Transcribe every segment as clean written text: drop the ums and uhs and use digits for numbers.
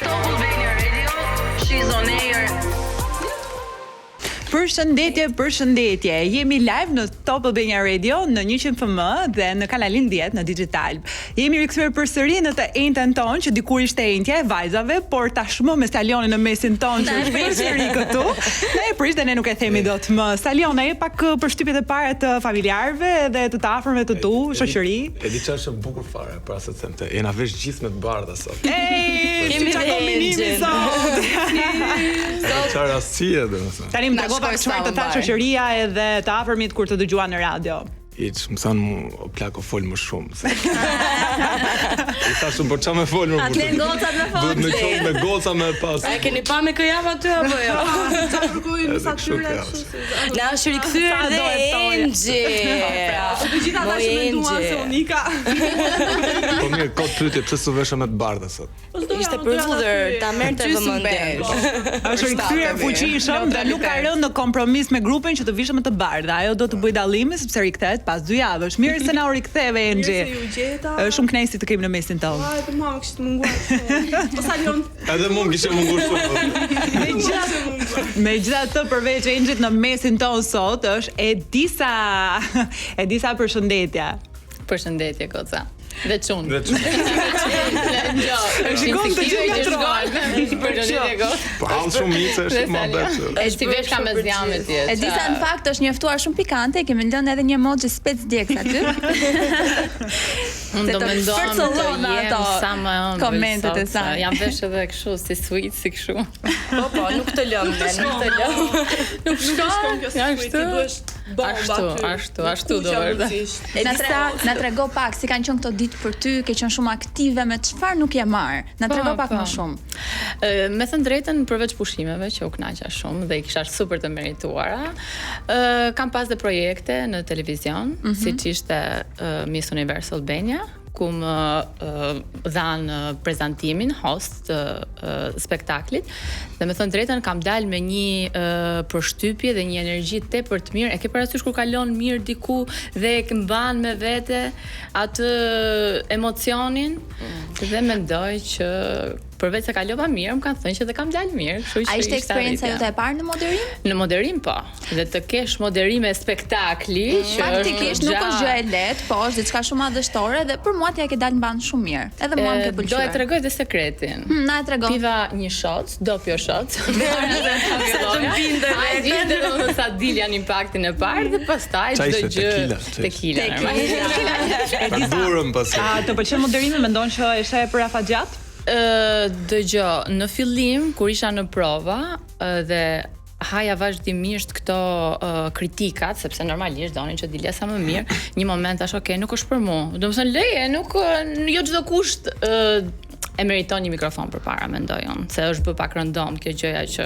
Top Albania Radio, she's on air. Përshëndetje, përshëndetje. Jemi live në Top Albania Radio në 100 FM dhe në kanalin 10 në Digitalb. Jemi rikthyer përsëri në të enjten tonë që dikur ishte e enjtja e vajzave, por tashmë me Salionin në mesin tonë që është përsëri këtu. Na e prish dhe ne nuk e themi dot më. Salion, na jep pak uh, përshtypjet e para të familjarëve dhe të të afërmve të tu, shoqëri. E di çfarë është e bukur fare, para se të them të, jena vesh gjithë me të bardha sot. Ej, Kemi si ça dhe kombinimi Enxhin. sot. Çfarë rastësie domethënë. Tani më Na trego pak shkoi çfarë të tha sa më shoqëria edhe të afërmit kur të dëgjuan në radio. Hiç, më thanë mu, o plako fol më shumë. Se. I thashë po ça me fol më Atë len gocat me fol. Duhet me qenë me goca me pas. A e keni pa me kë jam aty apo jo? Qa kërkojnë Edhe kështu sa tyre ka. kështu si. Na është rikthyer Sa dhe do e ftoja. Enxhi. Pra, të gjitha ata Moj që menduan Enxhi. se unë ika. Po mirë, kot pyetje, pse s'u vesha me të bardha sot? Po s'doja, Ishte unë doja ta përvudhër, thyej. ta merrte Gjysmë vëmendjen. besh. Është rikthyer fuqishëm dhe nuk ka rënë në kompromis me grupin që të vishë me të bardha. Ajo do të bëjë dallimin sepse rikthehet pas dy javësh. Mirë se na u riktheve Enxhi. Mirë se ju gjeta. Është shumë kënaqësi të kemi në mesin tonë. Ai, po mua më kishte munguar shumë. Po Salion, Edhe mua më kishte munguar shumë. Megjithatë, megjithatë përveç Enxhit në mesin tonë sot është Edisa. Edisa përshëndetje. Përshëndetje goca. Dhe çun. Dhe çun. Jo, është Shikon të gjithë që ngatrohen. shkon. Përshëndetje goca. Po hall shumicë është Dhe më Salion. bet. E si vesh kam me zjamë ti. E disa në fakt është njoftuar shumë pikante, kemi lënë edhe një emoji spec djeks aty. Unë Se do të mendohem të fërcëllon jem ato sa më e ëmbël komentet e sot, saj. Jam vesh edhe kështu si sweet, si kështu. Po po, nuk të lëm ne, nuk të lëm. Nuk nuk të shkon kjo si Ja, sweet, ti duhesh bomba Ashtu, aty. ashtu, Me ashtu do kuqja vërtet. mundësisht. E Na, disa tre, na trego pak si kanë qenë këto ditë për ty, ke qenë shumë aktive me çfarë nuk je marr. Na Po, trego pak po. më shumë. Ë, Me thënë drejtën, përveç pushimeve që u kënaqa shumë dhe i kisha super të merituara, ë kam pas dhe projekte në televizion, mm Mhm. siç ishte ë, Miss Universe Albania, ku më ë, dhanë ë, prezantimin, host të ë, spektaklit dhe me thënë drejtën kam dalë me një ë, përshtypje dhe një energji tepër të mirë. E ke parasysh kur kalon mirë diku dhe e mban me vete atë emocionin dhe mendoj që përveç se kalova mirë, më kanë thënë që dhe kam dalë mirë, kështu që A ishte eksperienca arritja. jote e parë në moderim? Në moderim po. Dhe të kesh moderime spektakli që Faktikisht është nuk është gjë e lehtë, po është diçka shumë madhështore dhe për mua ti ja ke dalë mban shumë mirë. Edhe mua më ke Do pëlqyer. e tregoj dhe sekretin. Hmm, Na e trego. Piva një shot, dopjo shot. Sa të binde Ai ishte domethënë sa dilja në impaktin e parë dhe pastaj Qa çdo ishte, gjë tequila? Qa ishte? Tequila. Tequila. E disa. Durëm pas. A të pëlqen moderimi? Mendon që e sheh për afatgjatë? Ë, dëgjo, në fillim kur isha në prova ë, dhe haja vazhdimisht këto uh, kritikat, sepse normalisht donin që dilja sa më mirë, një moment tash, okay, nuk është për mua. Domethënë leje, nuk ë, jo çdo kusht ë, e meriton një mikrofon përpara, mendoj unë, se është bë pak rëndom kjo gjëja që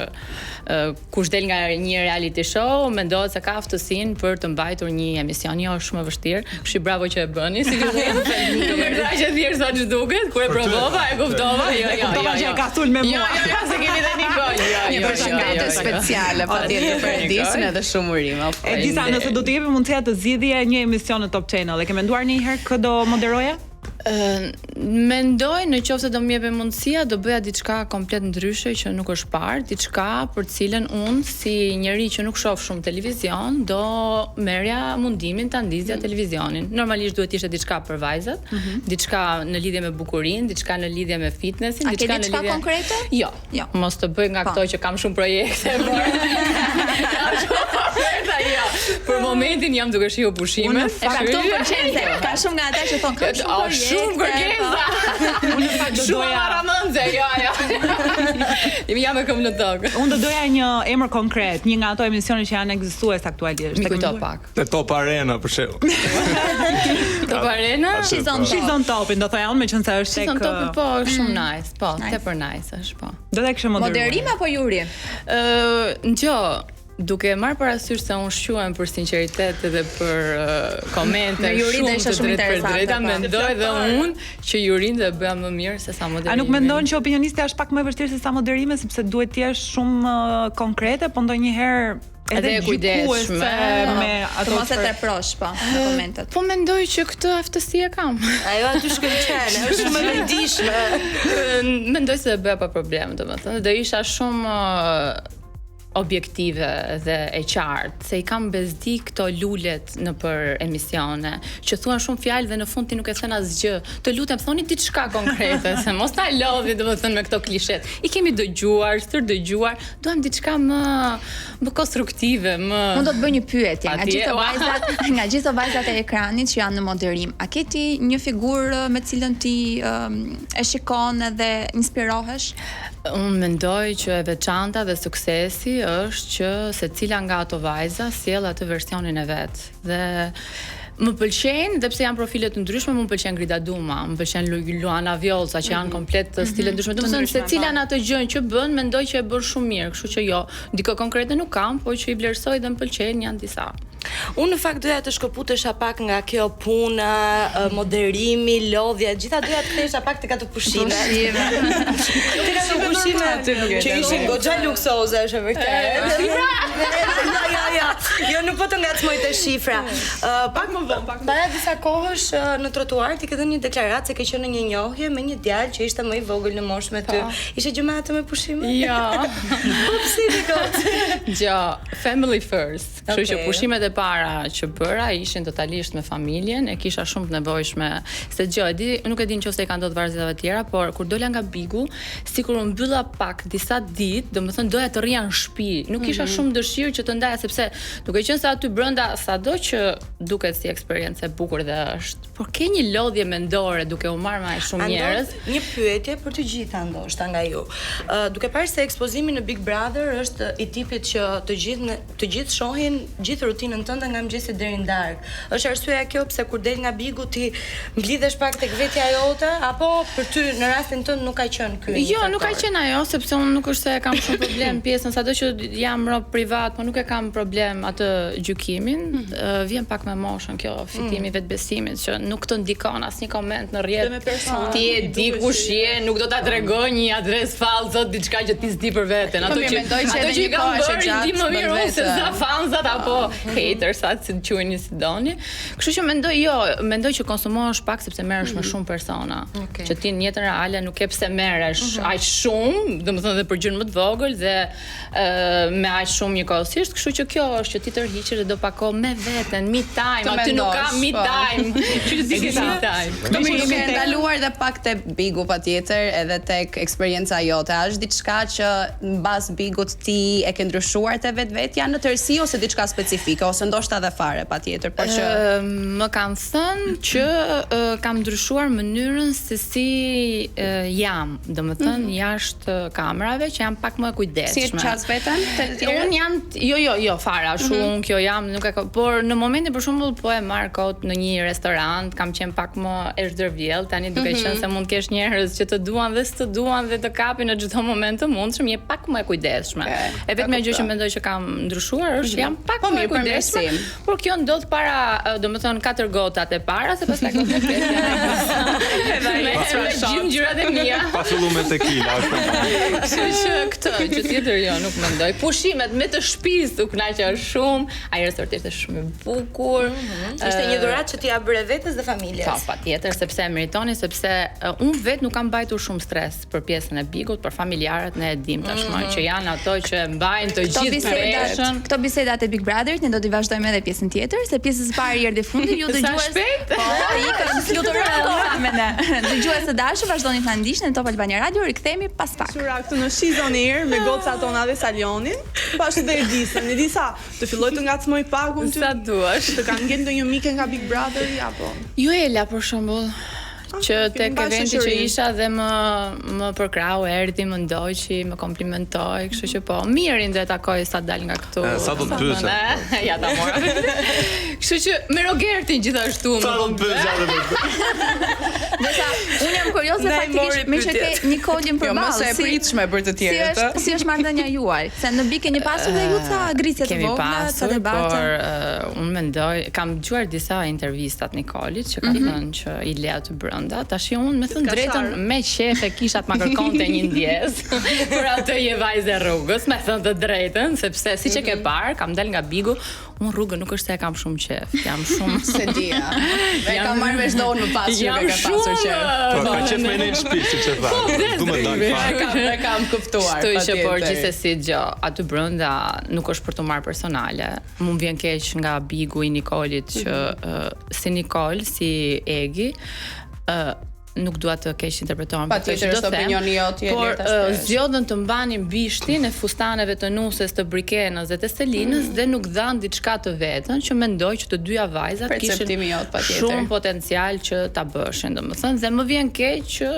ë, kush del nga një reality show mendohet se ka aftësinë për të mbajtur një emision, jo është shumë e vështirë. Kështu që bravo që e bëni, si fillim. Nuk është aq e thjeshtë sa ç'duket, kur e Për ty e provova, tha. e kuptova, jo, jo, kuptova jo, që jo. e ka sul me Jo, mua. jo, jo, se kemi dhe Nikol. Jo, Një Një jo, përshëndetje jo, jo. speciale patjetër për Edisin edhe shumë urime. E disa nëse do të jepi mundësia të zgjidhje një emision në Top Channel, e ke menduar ndonjëherë kë do moderoje? Ë, mendoj në qoftë se do më jepej mundësia, do bëja diçka komplet ndryshe që nuk është parë, diçka për të cilën unë si njeri që nuk shoh shumë televizion, do merrja mundimin ta ndizja televizionin. Normalisht duhet ishte diçka për vajzat, diçka në lidhje me bukurinë, diçka në lidhje me fitnessin, A ke diçka në diçka lidhje konkrete? Jo. Jo. Mos të bëj nga Po. këto që kam shumë projekte, por Kam shumë oferta, jo. Për momentin jam duke shiu pushimet. E pra këto më pëlqen se ka shumë nga ata që thonë kam shumë A, projekte. shumë kërkesa. Unë në fakt do Shumë doja marramendje, jo, jo. Jemi jam me këmbë në tokë. Unë do doja një emër konkret, një nga ato emisione që janë ekzistues aktualisht. Mi E ke kujto menduar? pak. Te Top Arena për shembull. Top Arena? Aty, She's on po. She's on topin, do thoja unë, meqense është tek Season Topi po, është shumë nice, po, Nice. tepër nice është, po. Do ta kishe moderuar. Moderim apo juri? Ë, në duke marrë parasysh se unë shquhem për sinqeritet dhe për uh, komente Në juri do shumë ishte të shumë drejtë për interesante, drejta, po. mendoj dhe unë që jurin do e bëja më mirë se sa moderimin. A nuk mendon që opinionistja është pak më e vështirë se sa moderime sepse duhet të jesh shumë uh, konkrete, po ndonjëherë. edhe Edhe e kujdesshme. gjykuese me ato Të mos e çfarë- treprosh po në komentet. Po mendoj që këtë aftësi e kam. Ajo aty shkëlqen, është shumë e vetëdijshme. Mendoj se e bëja pa problem, domethënë, do isha shumë objektive dhe e qartë, se i kam bezdi këto lulet në për emisione, që thuan shumë fjalë dhe në fund ti nuk e thën asgjë. Të lutem thoni diçka konkrete, se mos na lodhi domethënë me këto klishet. I kemi dëgjuar, stër dëgjuar, duam diçka më më konstruktive, më Unë do të bëj një pyetje nga Patje, gjithë ua. vajzat, nga gjithë vajzat e ekranit që janë në moderim. A ke ti një figurë me cilën ti e shikon edhe inspirohesh? Unë mendoj që e veçanta dhe suksesi është që secila nga ato vajza sjell atë versionin e vet. Dhe më pëlqejnë, dhe pse janë profile të ndryshme, më pëlqen Grida Duma, më pëlqen Luana Vjollca, që janë komplet të stile ndryshme. Domethënë ndryshme, secila po. në atë gjën që bën, mendoj që e bën shumë mirë, kështu që jo, dikë konkrete nuk kam, po që i vlerësoj dhe më pëlqejnë janë disa. Unë në fakt doja të shkëputesha pak nga kjo puna, moderimi, lodhja, gjitha doja të kthehesha pak tek ato pushime. Pushime. tek ato pushime që ishin goxha luksoze, është e vërtetë. Jo, jo, jo. Jo, nuk po të ngacmoj te shifra. Pak më vonë, pak më Para disa kohësh në trotuar ti ke dhënë një deklaratë se ke qenë në një njohje me një djalë që ishte më i vogël në moshë me ty. Ishte gjë me atë me pushime? Jo. Po pse ti kot? Jo, family first. Kështu që Okej. pushimet e para që bëra ishin totalisht me familjen, e kisha shumë të nevojshme. Se gjë, e di, nuk e di nëse i ka ndodhur vajzave të tjera, por kur dola nga Bigu, sikur u mbylla pak disa ditë, domethënë doja të rrija në shtëpi. Nuk kisha shumë dëshirë që të ndaja sepse duke qenë se aty brenda sado që duket si eksperiencë e bukur dhe është, por ke një lodhje mendore duke u marrë me aq shumë A ndodh njerëz. Një pyetje për të gjitha ndoshta nga ju. Duke parë se ekspozimi në Big Brother është i tipit që të gjithë të gjithë shohin gjithë rutinën tënde nga mëngjesi deri në darkë. Është arsyeja kjo pse kur del nga Bigu ti mblidhesh pak tek vetja jote apo për ty në rastin tënd nuk ka qenë ky? një Jo, nuk ka faktor? qenë ajo, sepse unë nuk është se e kam shumë problem pjesën, sado që jam rob privat, po nuk e kam problem atë gjykimin. Ë, vjen pak me moshën kjo fitimi i vetbesimit që nuk të ndikon asnjë koment në rrjet. Dhe me persona. Ti e di Dukesh kush si- je, nuk do ta tregoj një adresë falso, diçka që ti s'di për veten. Ato Po, mirë, që mendoj që ato edhe që i një kam kohë është bërë i gjatë di më bën mirë unë se vete. sa fansat apo hatersat, si të quajeni si doni. Kështu që mendoj jo, mendoj që konsumohesh pak sepse merresh me shumë persona. Okej. Që ti në jetën reale nuk ke pse merresh aq shumë, domethënë dhe për gjën më të vogël dhe me aq shumë njëkohësisht, kështu që kjo është që ti tërhiqesh dhe do pak kohë me veten, me time, Të aty nuk ka mendosh, me po. time. Kështu që ti ke me time. Këto më duke ndaluar dhe pak te Bigu patjetër edhe tek eksperienca jote. A është diçka që mbas Bigut ti e ke ndryshuar te vetvetja në tërësi ose diçka specifike ose ndoshta edhe fare patjetër, por që Ë, më kanë thënë që kam ndryshuar mënyrën se si jam, domethënë jashtë kamerave që jam pak më e si e kujdesshme. qas veten te të tjerët? Unë jam, jo, jo, jo, fare, ashtu unë kjo jam, nuk e ka, por në momentin për shembull po e marr kot në një restorant, kam qenë pak më e zhdërvjell, tani duke qenë se mund të kesh njerëz që të duan dhe s'të duan dhe të kapin në çdo moment të mundshëm, je pak më e kujdesshme. Okej, E vetmja gjë që mendoj që kam ndryshuar është që jam pak Po më e mirë, kujdesshme, përmirësim. por kjo ndodh para, domethënë katër gotat e para, se pastaj gotat e pestë. Me me gjithë ngjyrat e mia. Pa fillu me tequila, është. Kështu që këtë gjë tjetër jo, nuk mendoj. Pushimet me të shtëpisë u kënaqa shumë. Ai resort ishte shumë i bukur. Ishte një dhuratë që ti ja bëre vetes dhe familjes. Po, patjetër, sepse e meritoni, sepse unë vetë nuk kam mbajtur shumë stres për pjesën e Bigut, për familjarët ne e dim tashmë që janë ato që e mbajnë të Këto gjithë bisedat, peshën. këto bisedat e Big Brotherit ne do t'i vazhdojmë edhe pjesën tjetër, se pjesës së parë i erdhi fundi, ju Sa dëgjues. shpejt? Po, ikën, fluturon koha me ne. Dëgjues të dashur, vazhdoni të na ndiqni në Top Albania Radio, rikthehemi pas pak. Shura këtu në She's on Air me gocat tona dhe Salionin, po ashtu dhe Edisën. Edisa, të filloj të ngacmoj pakun ty. Sa duash. Të kanë ngel ndonjë mike nga Big Brotheri apo? Juela për shembull, që Ah, tek kemi eventi që shoqërinë. isha dhe më më përkrahu, erdhi, më ndoqi, më komplimentoi, kështu që po, mirin do e takoj sa dal nga këtu. E, sa do të pyesë? E, Ja ta mora. Kështu që me Rogertin gjithashtu më Sa do të pyesja edhe për Ndërsa unë jam kurioze Na i faktikisht mori me që ke pyetjet. Nikolin Jo, përballë. mos e pritshme për të Si tjerët, është ë? si është marrëdhënia juaj? Se në Big keni pasur dhe ju ca grisje të Kemi vogla, ca pasur, debate. por unë mendoj, kam dëgjuar disa intervista të Nikolit që ka thënë që i le aty brenda brenda. Tash unë me thënë ka drejtën sharë. me qef e kisha të ma kërkonte një ndjesë për atë je vajzë e rrugës, me thënë të drejtën, sepse siç e ke Mhm. parë, kam dalë nga Bigu, unë rrugën nuk është se e kam shumë qef, jam shumë Se dia. E kam marrë vesh dhe unë më pas që Jam nuk e ka pasur shumë, qef. Po, ka qef me ne në shtëpi, siç e tha. Po, vdes Du me dalë drimi. fare. E kam, e kam kuptuar. Kështu që por patjetër. gjithsesi gjë, aty brenda nuk është për të marrë personale. Mu më vjen keq nga Bigu i Nikolit që Mhm. ë, si Nikol, si Egi, ë nuk dua të keq interpretohem për këtë Patjetër, që do është them, opinioni jot, je Por lirë ta ë, shprehësh. zgjodhën të mbanin bishtin e fustaneve të nuses të Brikenës dhe të Selinës Mm. dhe nuk dhanë diçka të vetën që mendoj që të dyja vajzat kishin Perceptimi jot, patjetër. shumë potencial që ta bëshin, domethënë, dhe më vjen keq që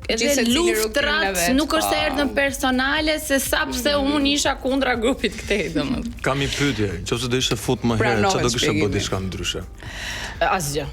edhe Gjithsecili rrugëtimin e luftrat vet, nuk është se po. erdhën personale se sa pse unë isha kundra grupit këtej, domethënë. Kam një pyetje, nëse do ishte fut më herët, Pranohet çfarë do kishte bërë shpjegimi. diçka ndryshe? Asgjë.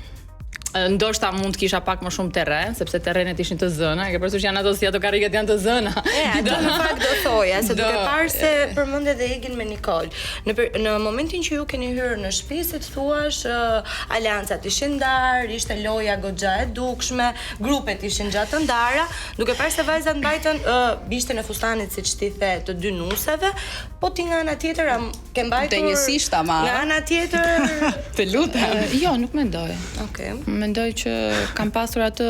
Ndoshta mund të kisha pak më shumë terren, sepse terrenet ishin të zëna, e ke parasysh janë ato si ato karriget janë të zëna. E, ato në fakt do thoja, se duke Do- parë se përmendë edhe Egin me Nikol. Në për, në momentin që ju keni hyrë në shtëpi, si të thuash, uh, aleancat ishin ndarë, ishte loja goxha e dukshme, grupet ishin gjatë të ndara, duke parë se vajzat mbajtën uh, bishtin e fustanit siç ti the të dy nuseve, po ti nga ana tjetër am, ke mbajtur Denjësisht ama. Nga ana tjetër, Të lutem. Jo, nuk mendoj. okay. Mendoj që kam pasur atë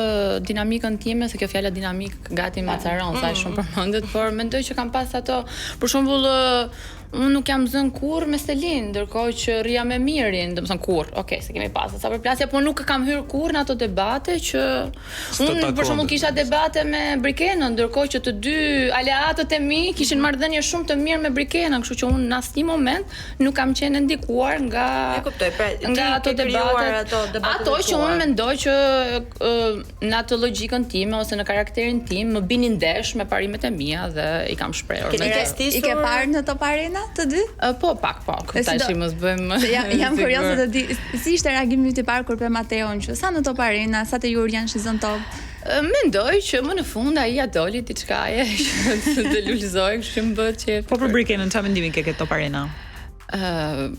dinamikën time, se kjo fjala dinamik gati ma caron, sa e shumë përmendet, por mendoj që kam pas ato, për shembull, ë, unë nuk jam zënë kurrë me Selin, ndërkohë që rria me Mirin, domethënë kurrë. Okej, se kemi pasur sa përplasje, por nuk kam hyrë kurrë në ato debate që unë për takonte. shembull kisha debate me Brikenën, ndërkohë që të dy aleatët e mi kishin marrëdhënie shumë të mirë me Brikenën, kështu që unë në asnjë moment nuk kam qenë e ndikuar nga E kuptoj, pra, ti nga ato ke krijuar debatet, ato debatet ato e që tua. unë mendoj që ë, në atë logjikën time ose në karakterin tim më binin ndesh me parimet e mia dhe i kam shprehur. Keni Me- rastisur I ke parë në Top Arena të dy? Ë, po pak po, E si tash do- mos bëjmë. Se jam, jam sigur. kurioze të di si ishte reagimi yt i parë kur pe Mateon që sa në Top Arena, sa te Jurian shizon top. Ë, Mendoj që më në fund ai ja doli diçka e që të, të lulëzoj, kështu që më bëhet qejf. Po për Brikenën çfarë mendimi ke ke Top Arena? Ë,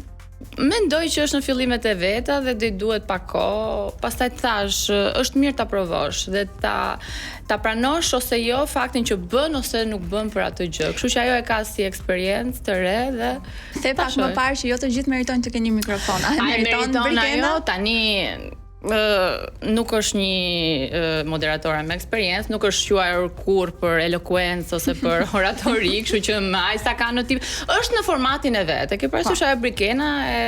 mendoj që është në fillimet e veta dhe do i duhet pak kohë. Pastaj të thash, është mirë ta provosh dhe ta ta pranosh ose jo faktin që bën ose nuk bën për atë gjë. Kështu që ajo e ka si eksperiencë të re dhe The ta pak më shoh. parë që jo të gjithë meritojnë të kenë një mikrofon. A e A e meriton meriton Brikena? ajo tani ë, nuk është një ë, moderatore me eksperiencë, nuk është shquar kurrë për elokuencë ose për oratori, kështu që me aq sa ka në tip, është në formatin e vet. E ke parasysh ajo Brikena e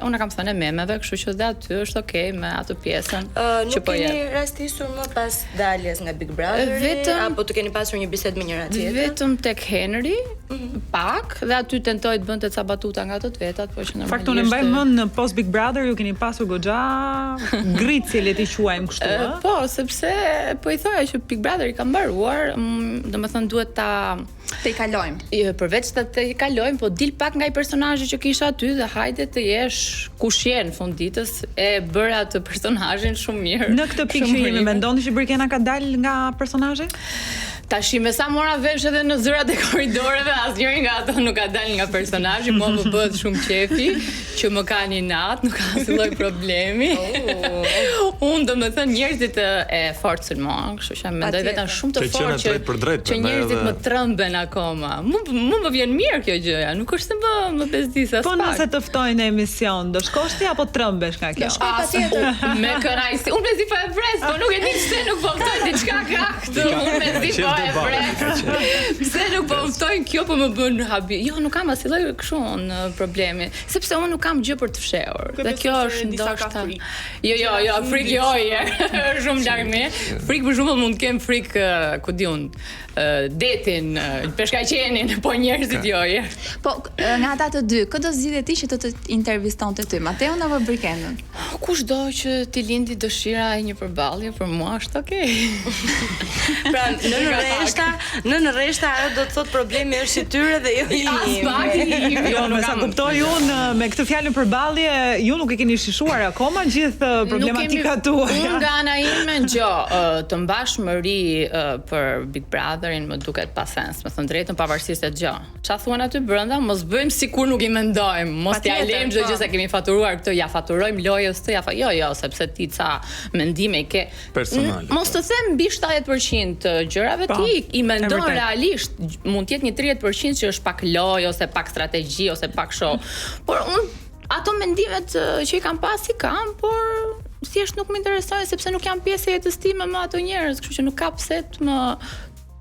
unë e kam thënë e memeve, kështu që dhe aty është okay me atë pjesën Ë, që nuk po keni jep. rastisur më pas daljes nga Big Brother Vetëm- apo të keni pasur një bisedë me njëra tjetrën? Vetëm tek Henry, pak dhe aty tentoi të bënte ca batuta nga ato të vetat, po që Në normalisht. fakt unë e mbaj mend në post Big Brother ju keni pasur goxha gricje le t'i quajmë kështu, Ë, ë? Po, sepse po i thoja që Big Brother i ka mbaruar, mm, domethënë duhet ta Te i kalojmë. Jo, përveç të të kalojmë, po dil pak nga i personazhi që kisha aty dhe hajde të jesh kush je në fund ditës e bëra atë personazhin shumë mirë. Në këtë pikë Shumë që jemi mirë. mendoni që Brikena ka dalë nga personazhi? Tashi me sa mora vesh edhe në zyrat e korridoreve, asnjëri nga ato nuk ka dalë nga personazhi, mua më bëhet shumë qefi që më ka një natë, nuk ka asnjë lloj problemi. Oh. Unë do të thënë njerëzit e, e fortë sulmohen, kështu që mendoj Patjetër. veten shumë të Ke qenë fortë që drejt për drejt, që prandaj njerëzit edhe- më tremben akoma. Mu mu më vjen mirë kjo gjëja, nuk është se më më bezdis as Po pak. nëse të ftojnë në emision, do shkosh ti apo trembesh nga kjo? Do shkoj patjetër. Unë me kënaqësi. Unë mezi po e vres, po nuk e di pse nuk po ftoj diçka ka këtu. Unë mezi Qef po e debate, vres. ka qef. Pse nuk po më ftojnë kjo po më bën habi. Jo, nuk kam asnjë lloj kështu unë problemi, sepse unë nuk kam gjë për të fshehur. Nuk e Dhe besoj kjo se është disa ka ndoshta. frikë. Jo, jo, jo, frikë jo, je. Është shumë larg me. Frikë për shembull mund të kem frikë, eh, ku di unë, eh, detin, eh, peshkaqenin, po njerëzit jo, je. Po nga ata të dy, kë do zgjidhje ti që të të intervistonte ty, Mateon apo Brikenën? Kush do që ti lindi dëshira e një përballje për mua është okay. Pra, në rreshta, Nën rreshta ajo do të thotë problemi është i tyre dhe jo i As imi. pak i imi. Jo, me sa kuptoj unë me këtë fjalën përballje, ju nuk e keni shishuar akoma gjithë problematikat tuaja. Unë nga ana ime, gjo, të mbash mëri për Big Brotherin më duket pa sens, me thënë drejtën pavarësisht se gjo. Ça thuan aty brenda, mos bëjmë sikur nuk i mendojmë, mos t'ja Patjetër, lejmë çdo po. gjë se kemi faturuar këtë, ja faturojmë lojës këtë, ja fa... jo, jo, sepse ti ca mendime i ke Personale, Mos të them mbi 70% të gjërave Po, ti i e mendon vërtet. realisht, mund të jetë një 30% që është pak lojë ose pak strategji ose pak show. Por unë ato mendimet që i kam pas i kam, por thjesht nuk më interesojnë sepse nuk jam pjesë e jetës time më ato njerëz, kështu që nuk ka pse të më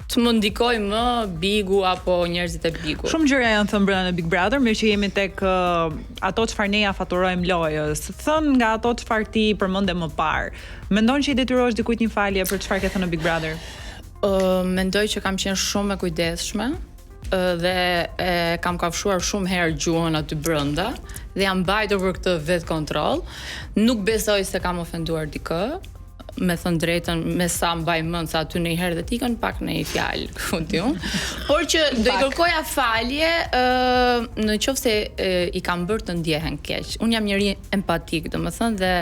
të më ndikoj më Bigu apo njerëzit e Bigut. Shumë gjëra janë thënë brenda në Big Brother, mirë që jemi tek uh, ato çfarë ne ja faturojmë lojës. Thënë nga ato çfarë ti përmende më parë. Mendon që i detyrohesh dikujt një falje për çfarë ke thënë në Big Brother? Mendoj që kam qenë shumë e kujdesshme dhe e kam kafshuar shumë herë gjuhën aty brenda dhe jam mbajtur për këtë vetë kontroll. Nuk besoj se kam ofenduar dikë, me thënë drejtën, me sa mbaj mend se aty ndonjëherë dhe t'ikën pak në një fjalë, ku di unë. Por që do i kërkoja falje ë në qoftë se e, i kam bërë të ndjehen keq. Unë jam njeri empatik, domethënë dhe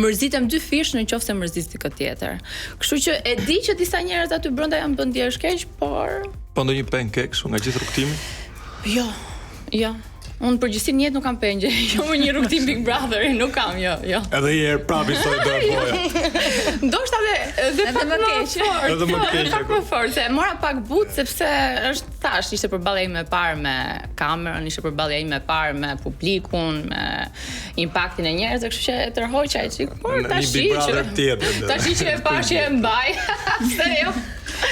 mërzitem dy fish në qoftë se mërzis dikë tjetër. Kështu që e di që disa njerëz aty brenda janë bën ndjesh keq, por Po ndonjë pancake kështu nga gjithë rrugtimi? jo, jo. Unë në përgjithësi në jetë nuk kam pengje, jo më një rrugtim Big Brother, nuk kam, jo, jo. Edhe një herë prapë i thoi do e boja. Ndoshta edhe edhe Edhe pak më më keq. fort. Edhe më po, keq, Pak më fort, se e mora pak butë sepse është thash, ishte përballja ime e parë me kamerën, ishte përballja ime e parë me publikun, me impaktin e njerëzve, kështu që e tërhoqa ai çik, por Në një tash Big që Brother tjetër, do. Tash që e pash që e mbaj. Pse jo?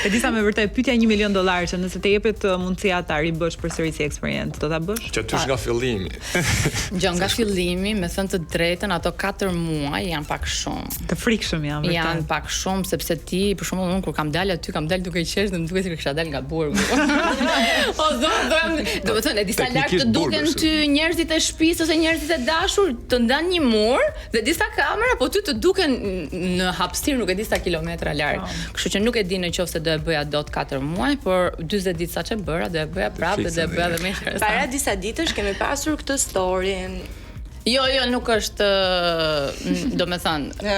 E disa me vërtet pyetja 1 milion dollar që nëse të jepet mundësia ta ribësh përsëri si eksperiencë, do ta bësh? Që ty nga fillimi. Gjë nga fillimi, me thënë të drejtën, ato 4 muaj janë pak shumë. Të frikshëm janë vërtet. Janë pak shumë sepse ti, për shembull, unë kur kam dalë aty, kam dalë duke qesh dhe më duket sikur kisha dalë nga burgu. o do, do jam, do të thënë, e disa larg të Teknikisht burg duken është. ty njerëzit e shtëpisë ose njerëzit e dashur, të ndan një mur dhe disa kamera, po ty të duken në hapësirë nuk e di sa kilometra larg. Kështu që nuk e di në qoftë se do e bëja dot 4 muaj, por 40 ditë sa që bëra, do e bëja prapë dhe do e bëja dhe më interesant. Para disa ditësh kemi pasur këtë storyn. Jo, jo, nuk është, do me thënë,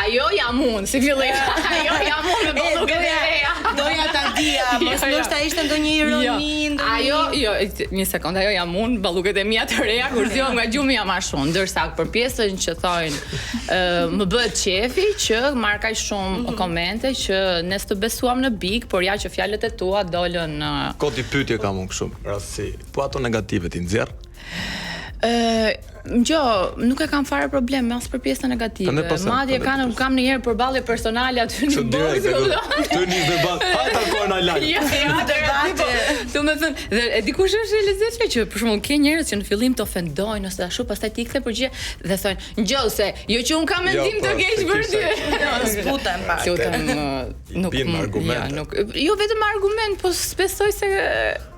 ajo jam unë, si fillim, ajo jam unë me bolluket e reja. Doja ta dija, mos Jo, jo. ndoshta ishte ndonjë ironi, Jo. ndonjë Ajo, jo, një sekond, ajo jam unë, balluket e mia të reja, kur zgjohem nga gjumi jam ashtu. Ndërsa për pjesën që thonë, ë, më bëhet qefi që marr kaq shumë Mhm. komente që ne s'të besuam në Big, por ja që fjalët e tua dolën ë, Kodi pyetje kam unë kështu, rastësi. Po ato negative ti nxjerr? Ë, jo, nuk e kam fare problem as për pjesën negative. Prandaj po them, Madje prandaj kanë po them. kam ndonjëherë përballje personale aty në Kështu direkt. box. e kupton. Këtu nis debat. Ha takohen ai live. Jo, jo, debate. Do të thënë, dhe e di kush është e lezetshme që për shembull ke njerëz që në fillim të ofendojnë ose ashtu, pastaj ti kthe përgjigje dhe thonë, "Ngjo se jo që un kam mendim Jo, të po, keq se për kisha- ty." Zbutem pak. Si u them, I nuk bien me argumente. Jo, nuk, jo vetëm me argument, po s'besoj se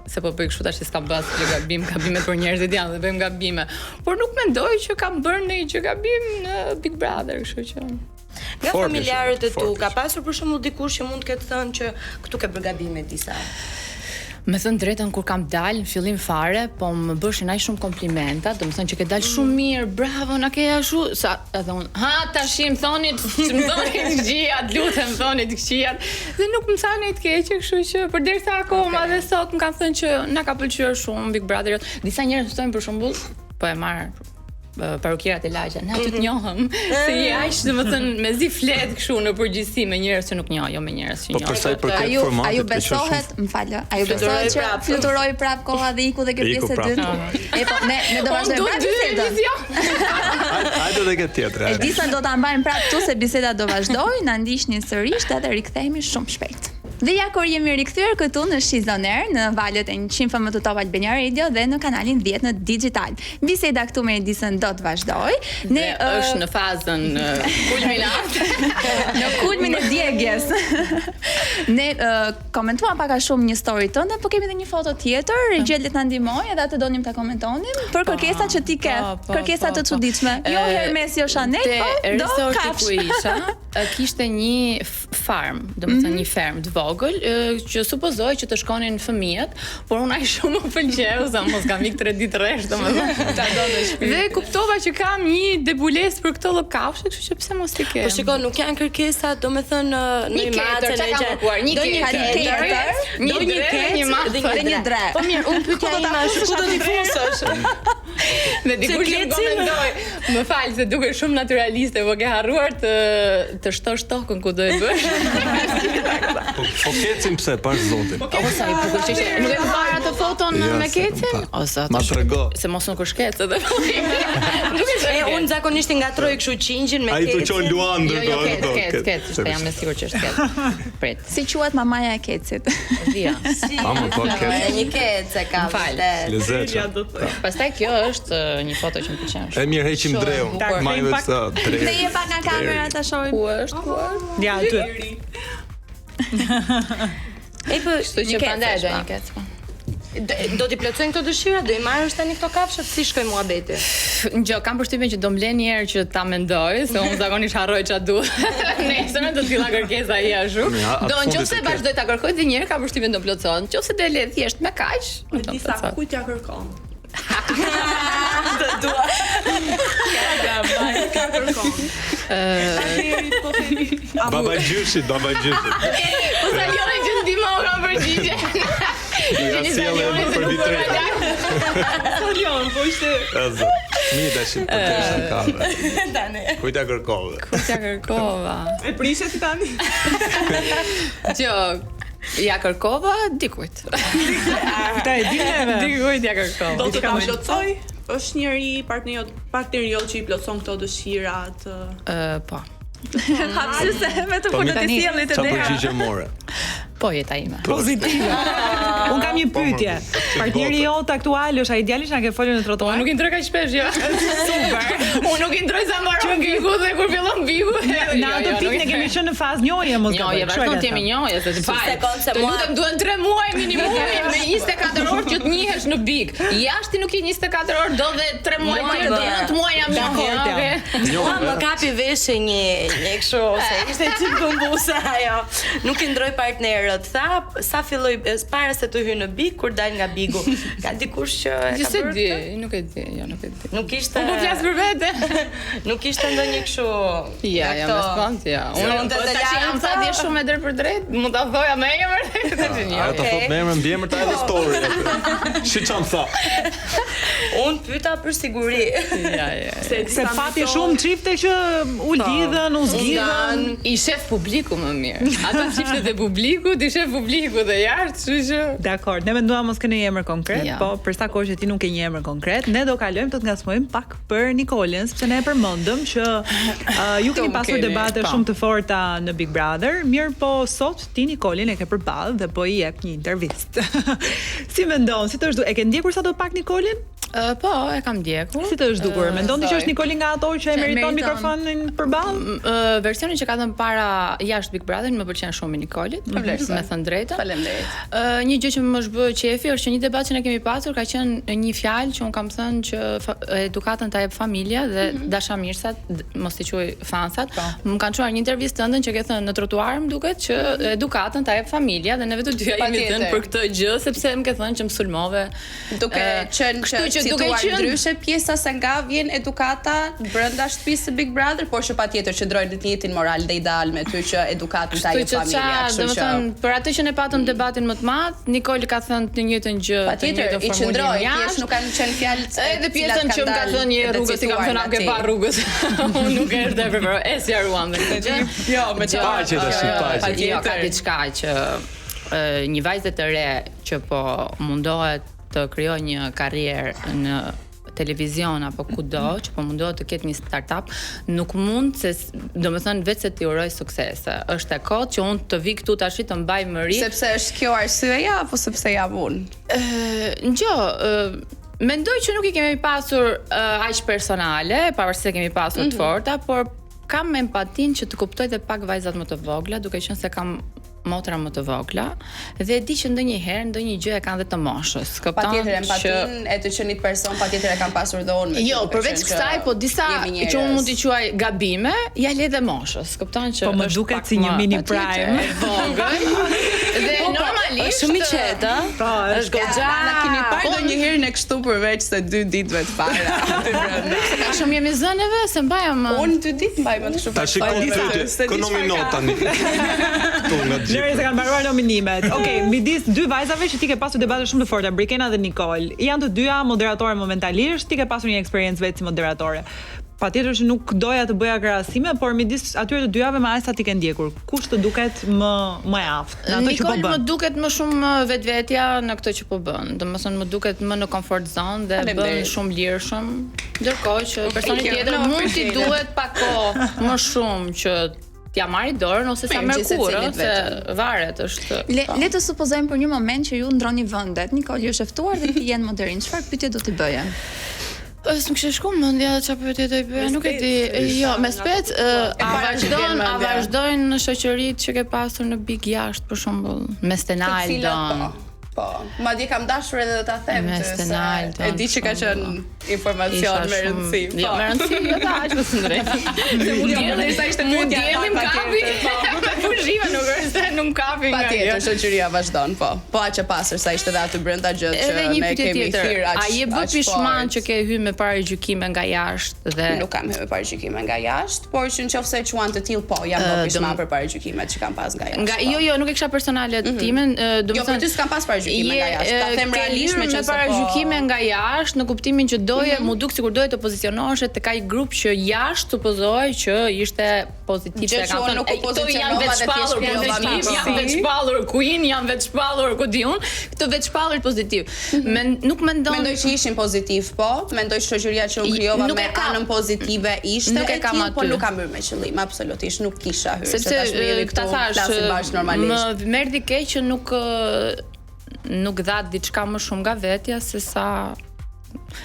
se po bëj kështu tash se s'kam bërë asgjë gabim, gabimet për njerëzit janë dhe bëjmë gabime. Por nuk mendoj që kam bërë ndonjë gjë gabim në Big Brother, kështu që. Nga Fort familjarët e ishe, tu, fort ka ishe. pasur për shembull dikush që mund të ketë thënë që këtu ke bërë gabime disa. Me thënë drejtën kur kam dalë në fillim fare, po më bëshin aq shumë komplimenta, do të thënë që ke dalë shumë mirë, bravo, na ke ashtu, sa edhe unë, ha tash më thoni, që më thoni të këqijat, lutem më thoni të këqijat. Dhe nuk më thani të keqe, kështu që përderisa akoma dhe sot më kanë thënë që na ka pëlqyer shumë Big Brother. Disa njerëz më thonë për shembull, po e marr parukierat e lagja, ne aty të njohëm, se je aq, domethënë, mezi flet kështu në përgjithësi me njerëz që nuk njoh, jo me njerëz që Po njoh. për sa i përket A ju, a ju formatit, ke qenë shumë besohet, më falë, a ju Fluturoi besohet që prapë. fluturoi prap koha dhe iku dhe kjo Iku pjesë e prapë. dytë? E po, ne ne do Unë vazhdojmë du prapë dy bisedën. emision. Hajde edhe këtë tjetër. E hajde. disa do ta mbajmë prapë këtu se biseda do vazhdojë, na ndiqni sërish edhe rikthehemi shumë shpejt. Dhe ja kur jemi rikthyer këtu në She's On Air, në valët e 100 FM të Top Albania Radio dhe në kanalin 10 në Digital. Biseda këtu me Edisën do të vazhdoj. Ne Ne është në fazën kulminante. në kulmin e djegjes. ne komentuam pak a shumë një story tënde, po kemi edhe një foto tjetër, regjia le të na ndihmojë edhe atë donim ta komentonim për kërkesat që ti ke, Po, po, kërkesa po, të po. çuditshme. Jo E, Hermes, jo Chanel, te po do resorti kafsh. ku isha, kishte një farm, domethënë Mhm. një fermë të vogël ë, që supozohej që të shkonin fëmijët, por unë aq shumë më pëlqeu sa mos kam ik 3 ditë rresht, domethënë. Ta do në shpirt. Dhe kuptova që kam një debulesë për këtë lloj kafshë, kështu që pse mos t'i kem. Po shiko, nuk janë kërkesa, domethënë në Një imace, ketër, në çka kam gjë. kërkuar? Një Do një ketër, ketër, një do një dre, kec një math. dhe Dhe një dre. Po mirë, unë pyetja ime është ku do t'i fusësh? Dhe dikush që më kecin? komentoi, më fal se duke shumë naturaliste, po ke harruar të të shtosh tokën ku do e bësh. Po po kecim pse pash zotin. O sa i bukur që ishte. Nuk e ke parë atë foton Ja, me se kecin? pa. O zot. Ma është- trego. Se mos nuk është kec edhe. Duket se E unë zakonisht i ngatroj kështu qingjin me Ai tu kecin. qon Luan Jo, jo, ndërkohë. kec, po, kec, kec, ishte jam e sigurt që është kec. Prit, Si quhet mamaja e kecit? vija. A më po E kec. një kec e ka Më fal. vërtet. Lezetshëm. do të thoj. Pastaj kjo është një foto që më pëlqen shumë. E mirë heqim Shumë e dreun. bukur. Maj vetë sa dreu. Dhe je pak nga kamera ta shohim. Ku është? Ku është? Ja, aty. E po, Kështu që një kec prandaj është, do po. një kec. po. Do t'i plotësojnë këto dëshira, do i marrësh tani këto kafshët, si shkoj muhabeti? Gjë, kam përshtypjen që do më lën një herë që ta mendoj, se unë zakonisht harroj ç'a duhet. Nesër do të filla kërkesa i ashtu. Ja, atë Do fundit nëse e ke. vazhdoj ta kërkoj dhe një herë kam përshtypjen do plotësohen. Nëse do e le thjesht me kaq, nuk do Disa plotësohet. kujt ja kërkon? Të dua. Ja kërkon. Ë, po themi. Apo Baba gjyshit, baba gjyshit. Po sa joni që ndihmon kam përgjigje. Nga sjellë edhe për ditë. Salion, po ishte E zot. Mirë tash po të ishte kafe. Tani. Kujt ja kërkove? Kujt ja kërkova? e prishe si tani. Gjë, ja kërkova dikujt. Këta e di neve. Dikujt ja kërkova. Do të ta plotësoj? Është njëri partner jot, partneri jot që i plotëson këto dëshirat. ë, Ë, po. Hapsi se me të Po, punët e mi- sjellit e Qa dera. përgjigje more? Po jeta ime. Pozitive. Unë kam një Po, më, pyetje. po, që Partneri botë. jot aktual është ai djali që na ke folur në Po trotuar? nuk i ndroj kaq shpesh, jo. Super. Unë nuk i ndroj sa mbaron Bigu dhe kur fillon Bigu. Në atë pikë ne kemi qenë në fazë njohje mos gaboj. Njohje, Kështu e vazhdon ka të jemi thënë. njohje, se të fal. sekond se Të mua- lutem duhen 3 muaj minimumi me 24 orë që të njihesh në Big. Jashtë ti nuk je 24 orë, do dhe 3 muaj Muaj tjerë, do do. 9 muaj jam njohje. Dakord jam. okay? Mua më kapi veshi një një kështu se ishte çik kumbuse ajo. Nuk i ndroj partnerët. Tha sa filloi e, para se të hyj në Big kur dal nga Bigu. Ka dikush që e ka Gjithse bërë di, këtë? nuk e di, jo nuk e di. Nuk ishte Unë po flas për vete. Nuk ishte ndonjë kështu. Ja, nga ja, këto- me spont, ja. Unë Skonte po të tash jam larta. tha dje shumë e drejt për drejt, mund ta thoja me emër. Tash një. Ajo ta thot me emër mbiemër ta edhe story. aty. Si çam tha? Unë pyeta për siguri. Ja, ja. Se, Se disa pati me to- shumë çifte që u lidhën, u zgjidhën. I shef publiku më mirë. Ato çiftet e publikut, i shef publiku dhe jashtë, kështu që Dakor, ne menduam mos keni një emër konkret, Ja. po për sa kohë që ti nuk ke një emër konkret, ne do kalojmë të të ngacmojmë pak për Nikolin, sepse ne e përmendëm që uh, ju keni Këtu pasur kemi, debate po. shumë të forta në Big Brother, mirë po sot ti Nikolin e ke përballë dhe po i jep një intervistë. si mendon, si të është dukur? E ke ndjekur sado pak Nikolin? Ë, po, e kam ndjekur. Si të është dukur? Mendon ti që është Nikoli nga ato që e Që e meriton meriton. mikrofonin përballë? Ë, versioni që ka dhënë para jashtë Big Brother më pëlqen shumë i Nikolit, me thënë drejtën. Faleminderit. Ë, një gjë që më është bë qefi është që një debat që ne kemi pasur ka qenë një fjalë që un kam thënë që fa- edukatën ta jep familja dhe mm -hmm. dashamirësat, d- mos i quaj fansat, më kanë çuar një intervistë tëndën që ke thënë në trotuar më duket që edukatën ta jep familja dhe neve të dyja jemi Patjetër. thënë për këtë gjë sepse më ke thënë që më sulmove. Duke Ë, qenë kështu që që duke cituar qenë ndryshe pjesa se nga vjen edukata brenda shtëpisë së Big Brother, por që patjetër qëndrojnë në të njëjtin moral dhe ideal me ty që edukatën ta Kështu jep që familja, qa, kështu do që të thënë, për atë që ne patëm debatin më të madh, Nikol ka thënë të njëjtën gjë, të patjetër njëjtën i formulim qëndroj, jashtë. thjesht nuk kanë qenë fjalë Edhe pjesën që më ka thënë një rrugës, i kam thënë am ke pa rrugës. Unë nuk e është e preferoj. E sqaruam dhe këtë gjë. Jo, me Gjë- Paqe tash, Jo, jo, paqe. Jo, ka diçka që ë, një vajzë të re që po mundohet të krijojë një karrierë në televizion apo kudo që po mundohet të ketë një startup, nuk mund se do të thënë vetë se ti uroj suksese. Është e kotë që unë të vi këtu tash të mbaj mëri. Sepse është kjo arsyeja apo sepse jam unë? Në ë, mendoj që nuk i kemi pasur ë, aq personale, pavarësisht se kemi pasur Mhm. të forta, por kam empatin që të kuptoj edhe pak vajzat më të vogla, duke qenë se kam motra më të vogla dhe e di që ndonjëherë ndonjë gjë e kanë dhe të moshës. Kupton? Patjetër Që- empatin e të qenit person, patjetër e kam pasur dhe unë me ty, Jo, duke përveç qenë që kësaj, po disa jemi njerëz. që unë mund t'i quaj gabime, ja le dhe moshës. Kupton që Po më është duket pak si një më mini Patjetër. prime. e vogël. Normalisht. Është shumë i qetë, ë? Po, Është goxha. Na keni parë ndonjëherë ne kështu përveç se dy ditëve të para aty brenda. Ka shumë jemi zëneve, se mbajam. Unë dy ditë mbaj mend kështu. Ta shikon pyetje, kë nomino tani. Këtu nga të Lëre gjithë. se kanë mbaruar nominimet. Okej, midis dy vajzave që ti ke pasur debate shumë të forta, Brikena dhe Nicole. Janë të dyja moderatore momentalisht, ti ke pasur një eksperiencë vetë si moderatore. Patjetër që nuk doja të bëja krahasime, por midis atyre të dyjave me aq sa ti ke ndjekur, kush të duket më më e aftë në atë që po Nicole më bën? duket më shumë vetvetja në këtë që po bën. Domethënë më duket më në comfort zone dhe bën Faleminderit. shumë lirshëm. Ndërkohë që personi Thank you. tjetër No, mund t'i appreciate it. duhet pak kohë më shumë që t'ja marri dorën ose sa Mirë, merr gjithsecilit kurrë, se vetëm. varet është. Le, le të supozojmë për një moment që ju ndroni vendet. Nikoli është e ftuar dhe ti je në moderim. Çfarë pyetje do t'i bëje? S'më kishte shku mendja çfarë pyetje do i bëja, nuk e di. Jo, me spec, ë, a para që vazhdon, vjen a mendja. vazhdojnë në shoqëritë që ke pasur në Big jashtë për shembull, me Të cilat Stenaldon. po. Po. Madje kam dashur edhe do ta them Me ty se Stenaldon, e di që ka për qenë informacion Isha me shumë- rëndësi. Jo, po. me rëndësi, jo ta aq, po së drejtë. Se mu Jo, djelli, derisa ishte mu pyetja e djelli më parë, kapi. patjetër, Me pushime nuk është se nuk më kapi nga Patjetër, kjo. shoqëria vazhdon, po. Po aq e pastër sa ishte edhe aty brenda gjë që Edhe një ne pyetje kemi tjetër. thirr aq. A je bë aq pishman fort. që ke hy me paragjykime nga jashtë dhe Nuk kam hyrë me paragjykime nga jashtë, por që nëse e quan të tillë, po, jam bë pishman për paragjykimet që kam pas nga jashtë. Nga po. jo jo, nuk e kisha personale timen, do Jo, të për ty s'kam pas paragjykime nga jashtë. Ta them ke realisht hyrë me me që se po. paragjykime nga jashtë në kuptimin që doje, mu duk sikur doje të pozicionoheshe tek ai grup që jashtë supozohej që ishte pozitiv, Gjë se që kanë unë thënë, nuk u "Ej, këto janë pozicionova dhe vetëshpallur thjesht krijova pozitiv, miqësi." janë vetëshpallur queen, janë vetëshpallur ku di unë, këtë vetëshpallurit pozitiv. Men, nuk mendon Mendoj që ishin pozitiv, po. Mendoj që shoqëria që unë I- krijova nuk me e kam- anën pozitive ishte Nuk e e kam tillë, po aty. nuk kam hyrë me qëllim, absolutisht nuk kisha hyrë, sepse se tashmë jemi ta këtu, thash, flasim bashkë normalisht. Më merdi keq që nuk nuk dha diçka më shumë nga vetja se sa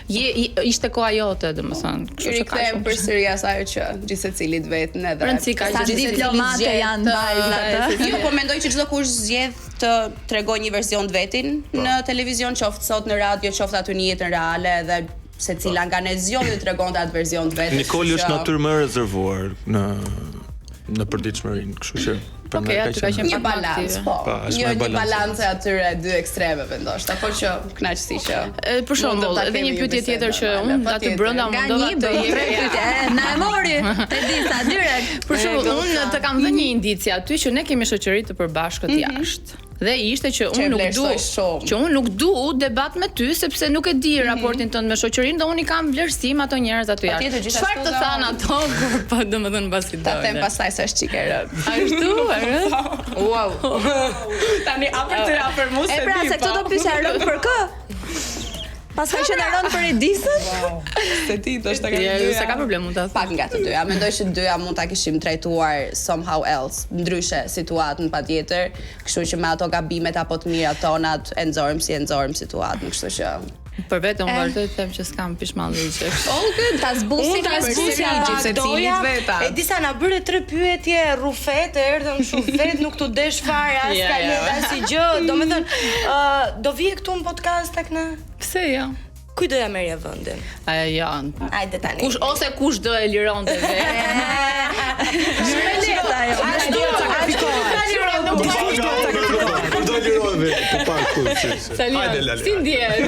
je, je ishte koha jote, domethënë, Kështu kështu që që ka kthehem shumë. përsëri asaj që gjithsecilit vetën edhe. Rëndësi ka Sa që gjithsecili diplomate zgjedh janë të- vajzat, ë? Jo, po mendoj që çdo kush zgjedh të tregoj një version të vetin në televizion, qoftë sot në radio, qoftë aty në jetën reale edhe secila nga ne zgjodhi të tregonte atë version të vetit. Nikoli kështu është që- natyrë më e rezervuar në në përditshmërinë, kështu që për Okej, ne aty ka qenë një pak më balancë, aktive. po. Pa, është Një më e një balancuar. balancë e atyre dy ekstremeve ndoshta, po që kënaqësi që. E, Për shembull, mundëm ta edhe kemi një pyetje bisedë tjetër që normale, unë aty patjetër. brenda Nga mundova një të bën tre jepja. pyetje. E, Na e mori. Te disa direkt. Për shembull, unë të kam dhënë një indicie aty që ne kemi shoqëri të përbashkët jashtë. Dhe ishte që Që e unë nuk du vlerësoj shumë. që unë nuk du debat me ty sepse nuk e di raportin tënd me shoqërinë dhe unë i kam vlerësim ato njerëz aty jashtë. Patjetër, gjithashtu Çfarë të dhe thanë unë. ato kur po domethënë mbasi Ta them dole? pastaj se është çike e rëndë. Ashtu, ë? Wow. Tani a për ty a për mua E pra, se këto do pyesja rënd për kë? Pas ka qenë rënd për Edisën? Se ti ndoshta ka Ja, të dyja. se ka problem mund ta them. Pak nga të dyja. Mendoj që të dyja mund ta kishim trajtuar somehow else, ndryshe situatën patjetër, kështu që me ato gabimet apo të mirat tonat e nxorëm si e nxorëm situatën, kështu që Për vetë unë vazhdoj të them që s'kam pishmanllëqe. all good. Ta zbusim Unë ta zbusja Përsëri, pak gjithsecilit doja. veta. E disa na bëre tre pyetje, rrufet, e erdhëm kështu vet, nuk t'u desh fare as Ja, ka ja. let as i gjë. Domethënë, ë do vije këtu në podcast tek ne? Pse jo? Kujt doja merja vendin? A jo. Hajde tani. Kush ose kush do e lironte vetë. Shumë e lehtë ajo. Ashtu, ashtu, Kur do lirohet vetë, po pak këtu. si, si. Hajde Lali. Si ndjesh?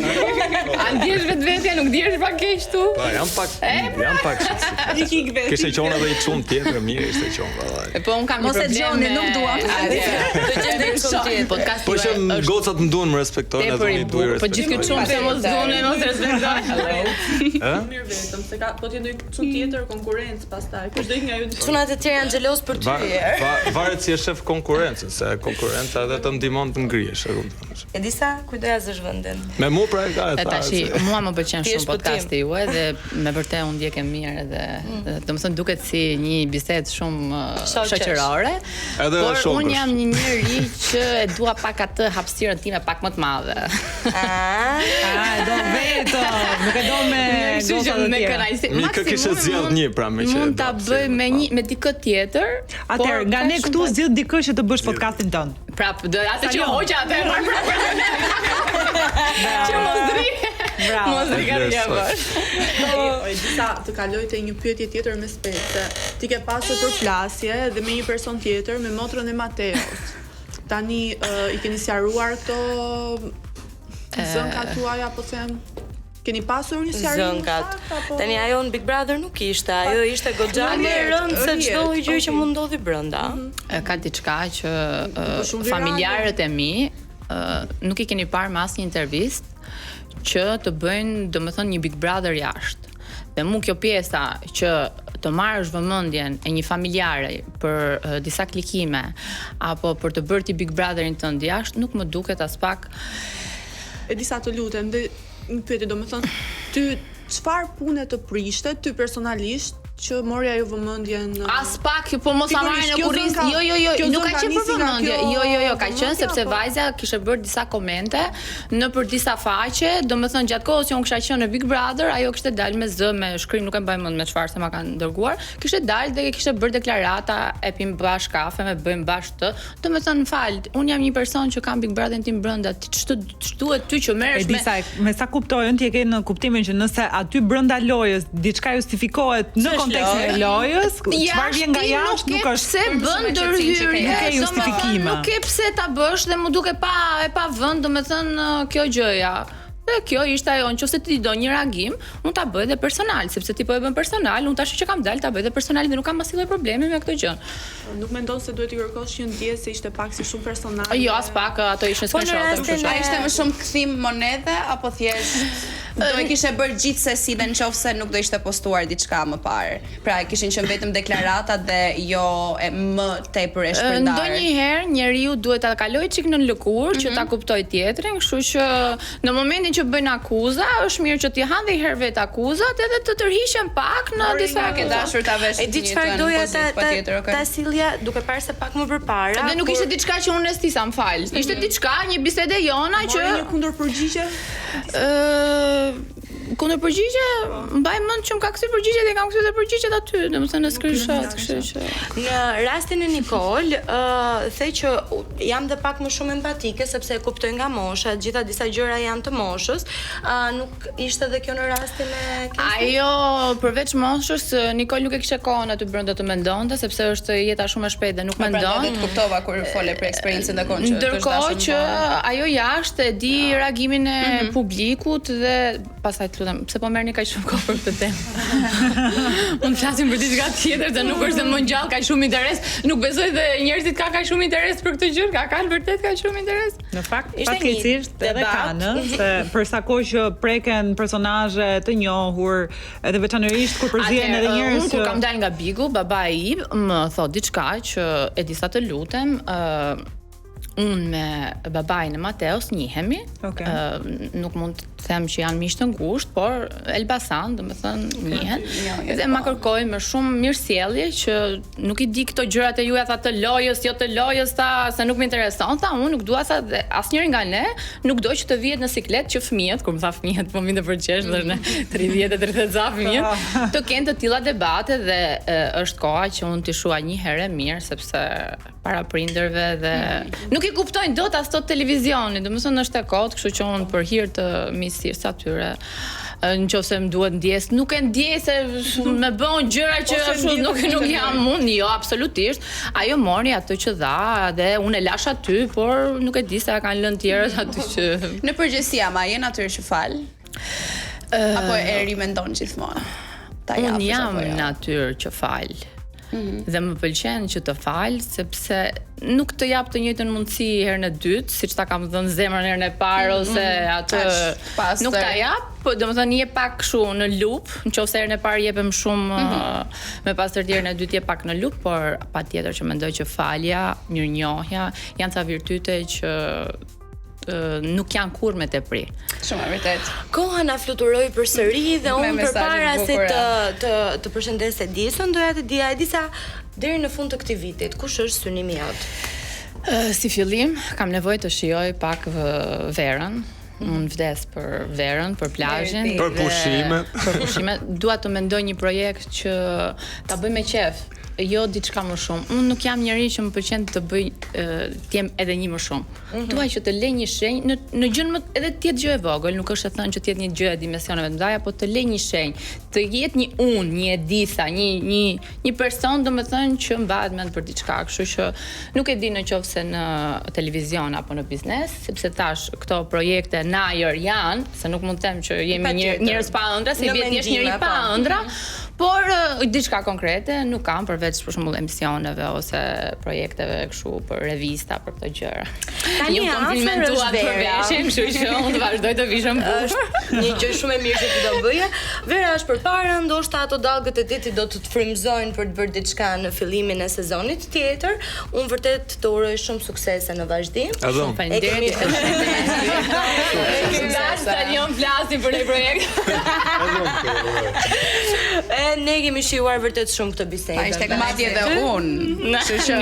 A ndjesh vetvetja, nuk ndjesh pak keq tu? Pa, jam pak, jam pak shqetësim. Kishte qenë edhe i çun tjetër, mirë ishte qenë vallai. E po un kam një Mos e problem. dëgjoni, nuk duam. Do gjendem çun tjetër. Podcasti Po që juaj është gocat më duan më respektojnë edhe tepër unë i i duaj bukur. Po gjithë ky çun pse mos duan e mos respektojnë. Ë? Mirë vetëm, se ka po të jetë ndonjë çun tjetër konkurrencë pastaj. Kush do ik nga ju dy? Çunat e tjerë janë xhelos për ty. Va, va, varet si e shef konkurrencën, se konkurrenca edhe të ndihmon të ngrihesh, e kupton. E disa kujt doja zësh vendin? Me mua pra e ka e E tha. tashi, se- mua më pëlqen Ti shumë je shpëtim. podcasti juaj dhe me vërtet unë ndjekem mirë edhe domethënë duket si një bisedë shumë Shoqesh. shoqërore. Edhe por shokësh. unë jam një njeri që e dua pak atë hapësirën time pak më të madhe. Ah, A, e do vetëm, nuk e do me Kështu goca që të me tjera. kënaqësi. Mi kë kishe Maksimumi zgjedh mund- një, pra, me që Mund e ta do bëj hapësirën me të një me dikë tjetër. Atëherë, por nga ka ne shumë këtu pak- zgjidh dikë që të bësh podcastin tënd. Prap, do atë që Salion. hoqa atë e marr prap. Që mos dri. Bravo. Mos dri ka t'ia Vlerësoj. bësh. O, e disa të kaloj te një pyetje tjetër me spece. Ti ke pasur përplasje dhe me një person tjetër, me motrën e Mateos. Tani uh, i keni sqaruar këto zënkat tuaja apo them Keni pasur një sqarim zënkat. Apo... Tani ajo në Big Brother nuk ishte, ajo ishte goxha më e rëndë se çdo lloj gjë që mund ndodhi brenda. Mm -hmm. Ka diçka që uh, familjarët e mi uh, nuk i keni parë në asnjë intervistë që të bëjnë, domethënë një Big Brother jashtë. Dhe mu kjo pjesa që të marrësh vëmendjen e një familjare për uh, disa klikime apo për të bërë ti Big Brotherin tënd jashtë, nuk më duket aspak. Edisa të lutem dhe një pyetje, domethënë ty çfarë pune të prishte ty personalisht që mori ajo vëmendjen As pak, po mos ta marrin në kurriz. Jo, jo, jo, nuk ka qenë për vëmendje. Jo, jo, jo, ka qenë sepse po. vajza kishte bërë disa komente nëpër disa faqe, domethënë gjatë kohës që unë kisha qenë në Big Brother, ajo kishte dalë me zë, me shkrim, nuk e mbaj mend me çfarë se ma kanë dërguar, kishte dalë dhe kishte bërë deklarata e pim bashkë kafe, me bëjmë bashkë të. Domethënë, fal, unë jam një person që kam Big Brotherin tim brenda, ti ç'të Ç'duhet ty që merresh me Edisa, me sa kuptoj unë ti e ke në kuptimin që nëse aty brenda lojës diçka justifikohet në kontekstin e lojës, çfarë vjen nga jashtë nuk është pse bën ndërhyrje, nuk ke justifikime. Nuk ke pse ta bësh dhe m'u duk e pa e pa vend, domethënë kjo gjëja. Dhe kjo ishte ajo, nëse ti do një reagim, unë ta bëj dhe personal, sepse ti po e bën personal, unë tash që kam dalë ta bëj dhe personal dhe nuk kam asnjë lloj problemi me këtë gjë. Nuk mendon se duhet t'i kërkosh një ndjesë se ishte pak si shumë personale? Jo, as pak, ato ishin po screenshot, kështu që. A ishte më shumë kthim monedhe apo thjesht do e kishe bërë gjithsesi dhe në qoftë se nuk do ishte postuar diçka më parë? Pra kishin qenë vetëm deklaratat dhe jo e më tepër e shpërndarë. Ndonjëherë njeriu duhet ta kalojë çik nën lëkurë që ta mhm. kuptojë tjetrin, kështu që në momentin që bëjnë akuza, është mirë që t'i hanë dhe herë vetë akuzat edhe të tërhiqen pak në disa ke dashur ta vesh. E di çfarë doja ta ta, ta sillja duke parë se pak më përpara. Dhe nuk ishte diçka që unë e stisa, më fal. Ishte mhm. diçka, një bisedë e jona që Mori një kundërpërgjigje? Ë kundërpërgjigje, mbaj mend që më ka kthyer përgjigje dhe kam kthyer dhe përgjigjet aty, domethënë në screenshot, kështu që. Në rastin e Nikol, ë uh, the që jam dhe pak më shumë empatike sepse e kuptoj nga mosha, të gjitha disa gjëra janë të moshës. Ë uh, nuk ishte edhe kjo në rastin e Kestit? Ajo përveç moshës, Nikol nuk e kishte kohën aty brenda të mendonte sepse është jeta shumë e shpejtë dhe nuk po, mendon. Prandaj të kuptova kur fole për eksperiencën dhe kohën që të është dashur. Ndërkohë që ajo jashtë e di reagimin e mm -hmm. publikut dhe pastaj të lutem, pse po merrni kaq shumë kohë për këtë temë? Mund të flasim për diçka tjetër, se nuk është se më ngjall kaq shumë interes. Nuk besoj se njerëzit kanë kaq shumë interes për këtë gjë, ka kanë vërtet kaq shumë interes. Në fakt, fatkeqësisht edhe kanë, se për sa kohë që preken personazhe të njohur, edhe veçanërisht kur përzihen edhe njerëz që unë kur kam dalë nga Bigu, babai im më thotë diçka që Edisa të lutem, ë uh, unë me babain e Mateos njihemi. Okay. Uh, nuk mund të them që janë miq të ngushtë, por Elbasan, domethënë, njihen. Jo, dhe ma po. kërkoi me shumë mirësjellje që nuk i di këto gjërat e juaja tha të lojës, jo të lojës tha, se nuk më intereson, tha unë nuk dua tha dhe asnjëri nga ne nuk do që të vihet në siklet që fëmijët, kur më tha fëmijët, po më vinte për qesh dhe në 30 e 30 ca fëmijët, të kenë të tilla debate dhe e, është koha që unë t'i shuaj një herë e mirë sepse para prindërve dhe mm. nuk i kuptojnë dot as të televizionit, domethënë është e kotë, kështu që unë për hir të miqësisë atyre në qoftë se më duhet ndjesë, nuk e ndjej se më bën gjëra që ashtu nuk nuk jam unë, jo, absolutisht. Ajo mori atë që dha dhe unë e lashë aty, por nuk e di se a kanë lënë tjerët aty që Në përgjithësi ama je natyrë që fal? Apo e rimendon gjithmonë? Ta japësh Unë jam jo? natyrë që fal. Mm -hmm. Dhe më pëlqen që të fal sepse nuk të jap të njëjtën mundësi herën e dytë, siç ta kam dhënë zemrën herën e parë mm -hmm. ose atë nuk ta jap, po domethënë je pak kështu në lup, nëse herën e parë jepem shumë mm -hmm. me pastërti herën e dytë je pak në lup, por patjetër që mendoj që falja, mirënjohja janë ca virtyte që nuk janë kurrë me tepri. Shumë e vërtetë. Koha na fluturoi përsëri dhe unë përpara se të të të përshëndes Edisën, doja të dija Edisa deri në fund të këtij vitit, kush është synimi jot? Si fillim, kam nevojë të shijoj pak verën. Unë vdes për verën, për plazhin, për pushime. Për pushime. Dua të mendoj një projekt që ta bëj me qejf. jo diçka më shumë. Unë nuk jam njeri që më pëlqen të bëj të jem edhe një më shumë. Mm -hmm. Dua që të lë një shenjë në në gjën më edhe të jetë gjë e vogël, nuk është e thënë që të jetë një gjë e dimensioneve të mëdha, po të lë një shenjë, të jetë një unë, një Edisa, një një një person domethënë që mbahet mend për diçka, kështu që nuk e di në qoftë se në televizion apo në biznes, sepse tash këto projekte në ajër janë, se nuk mund të them që jemi njerëz pa ëndra, se bie të jesh njeri pa po. ëndra, por diçka konkrete nuk kam përveç për shembull emisioneve ose projekteve kështu për revista për këto gjëra. Tani ju komplimentuat për veshjen, kështu që unë do vazhdoj të vishem bukur. Është një gjë shumë e mirë që ti do bëje. Vera është përpara, ndoshta ato dallgët e detit do të të frymëzojnë për të bërë diçka në fillimin e sezonit tjetër. Unë vërtet të uroj shumë suksese në vazhdim. Shumë faleminderit. Kemi dashur ta lëmë flasim për një projekt. E ne kemi shijuar vërtet shumë këtë bisedë. Pa ishte madje edhe unë. Kështu që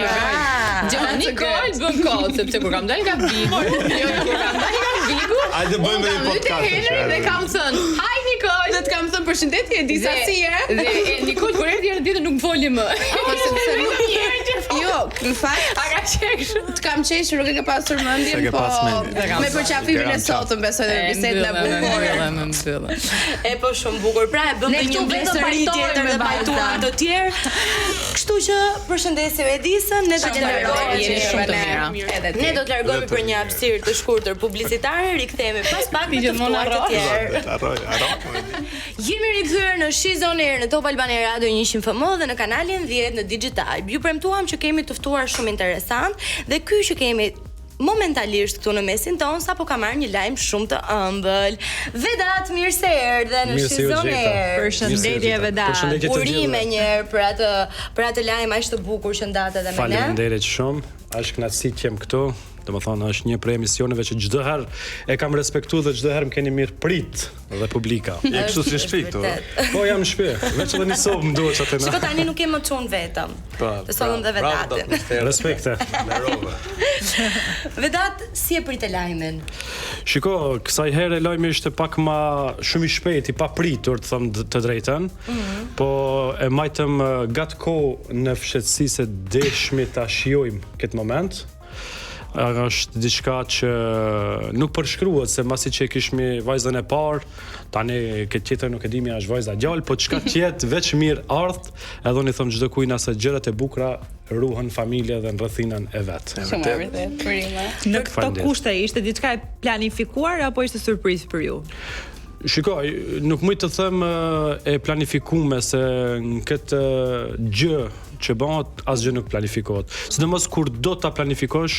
Gjë Nikol bën kot, sepse kur kam dalë nga Bigu, jo kur kam dalë nga Bigu, Hajde bëjmë një podcast. Henry dhe kam thënë, "Hi Nikol." Dhe të kam thënë përshëndetje Edisa si je? Dhe Nikol kur erdhi herën tjetër nuk foli më. Po sepse nuk Jo, në fakt A ka qenë kështu? Të kam qeshur, nuk e ke pasur mendjen, po me përqafimin e sotëm besoj dhe me bisedën e bukur. Më mbyllë. E po shumë bukur. Pra e bëmë një mbresëri tjetër dhe pajtuam të tjerë. Kështu që përshëndesim Edisën, ne do të largohemi jeni shumë të mira. Ne do të largohemi për një hapësirë të shkurtër publicitare, rikthehemi pas pak me të ftuar të tjerë. Arroj, arroj. Jemi rikthyer në She's On Air në Top Albania Radio 100 FM dhe në kanalin 10 në Digitalb. Ju premtuam që kemi të ftuar shumë interesant dhe ky që kemi momentalisht këtu në mesin tonë sapo ka marrë një lajm shumë të ëmbël. Vedat, mirë se erdhe në She's On Air. Përshëndetje Vedat. Përshëndetje të gjithëve. Urime një herë për atë për atë lajm aq të bukur që ndatë edhe me ne. Faleminderit shumë. Është kënaqësi të jem këtu. Domethënë është një prej emisioneve që çdo herë e kam respektu dhe çdo herë më keni mirëprit dhe publika. Je kështu si në shtëpi këtu. Po jam në shtëpi, veç edhe një sobë më duhet aty. Shiko tani nuk je më çun vetëm. Po. Të sollëm dhe Vedatin. Respekte. Nderove. Vedat, si e prite lajmin? Shiko, kësaj here lajmi ishte pak ma shumë i shpejtë, i papritur, të them të drejtën. Mm -hmm. Po e majtëm gat kohë në fshehtësi se deshmi ta shijojmë këtë moment është diçka që nuk përshkruhet se masi që e kishmi vajzën e parë, tani këtë tjetër nuk e dimi a është vajzë a djalë, po çka të jetë veç mirë ardht, edhe unë i them çdo kujna se gjërat e bukura ruhen në familje dhe në rrethinën e vet. Shumë e vërtetë, urime. Në këto kushte ishte diçka e planifikuar apo ishte surprizë për ju? Shiko, nuk muj të them e planifikume se në këtë gjë që bëhet asgjë nuk planifikohet. Sidomos kur do ta planifikosh,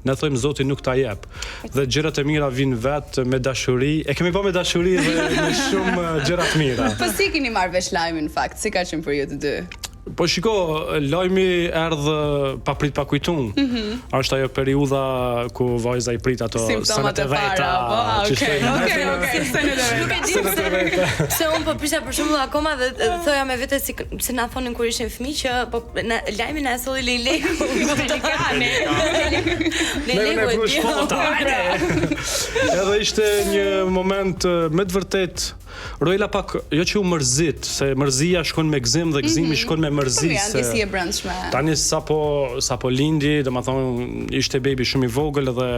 ne thojmë Zoti nuk ta jep. Dhe gjërat e mira vijnë vetë me dashuri. E kemi bërë me dashuri dhe me shumë gjëra të mira. Po si keni marrë vesh lajmin në fakt? Si ka qenë për ju të dy? Po shiko, lajmi erdh pa prit pa kujtun. Mm -hmm. Është ajo periudha ku vajza i prit ato senet e veta. Po, okay, okay, okay, senet e veta. Nuk e di pse. Pse unë po prisja për shembull akoma dhe thoja me vete si pse na thonin kur ishim fëmijë që po na, lajmin na e solli lejleku. Pelikani. Lejleku e di. Edhe ishte një moment me të vërtetë Roela pak, jo që u mërzit, se mërzia shkon me gëzim dhe gëzimi mm -hmm. shkon me mërzi. Po, ja, ndjesi e brendshme. Tani sapo sapo lindi, domethënë ishte bebi shumë i vogël dhe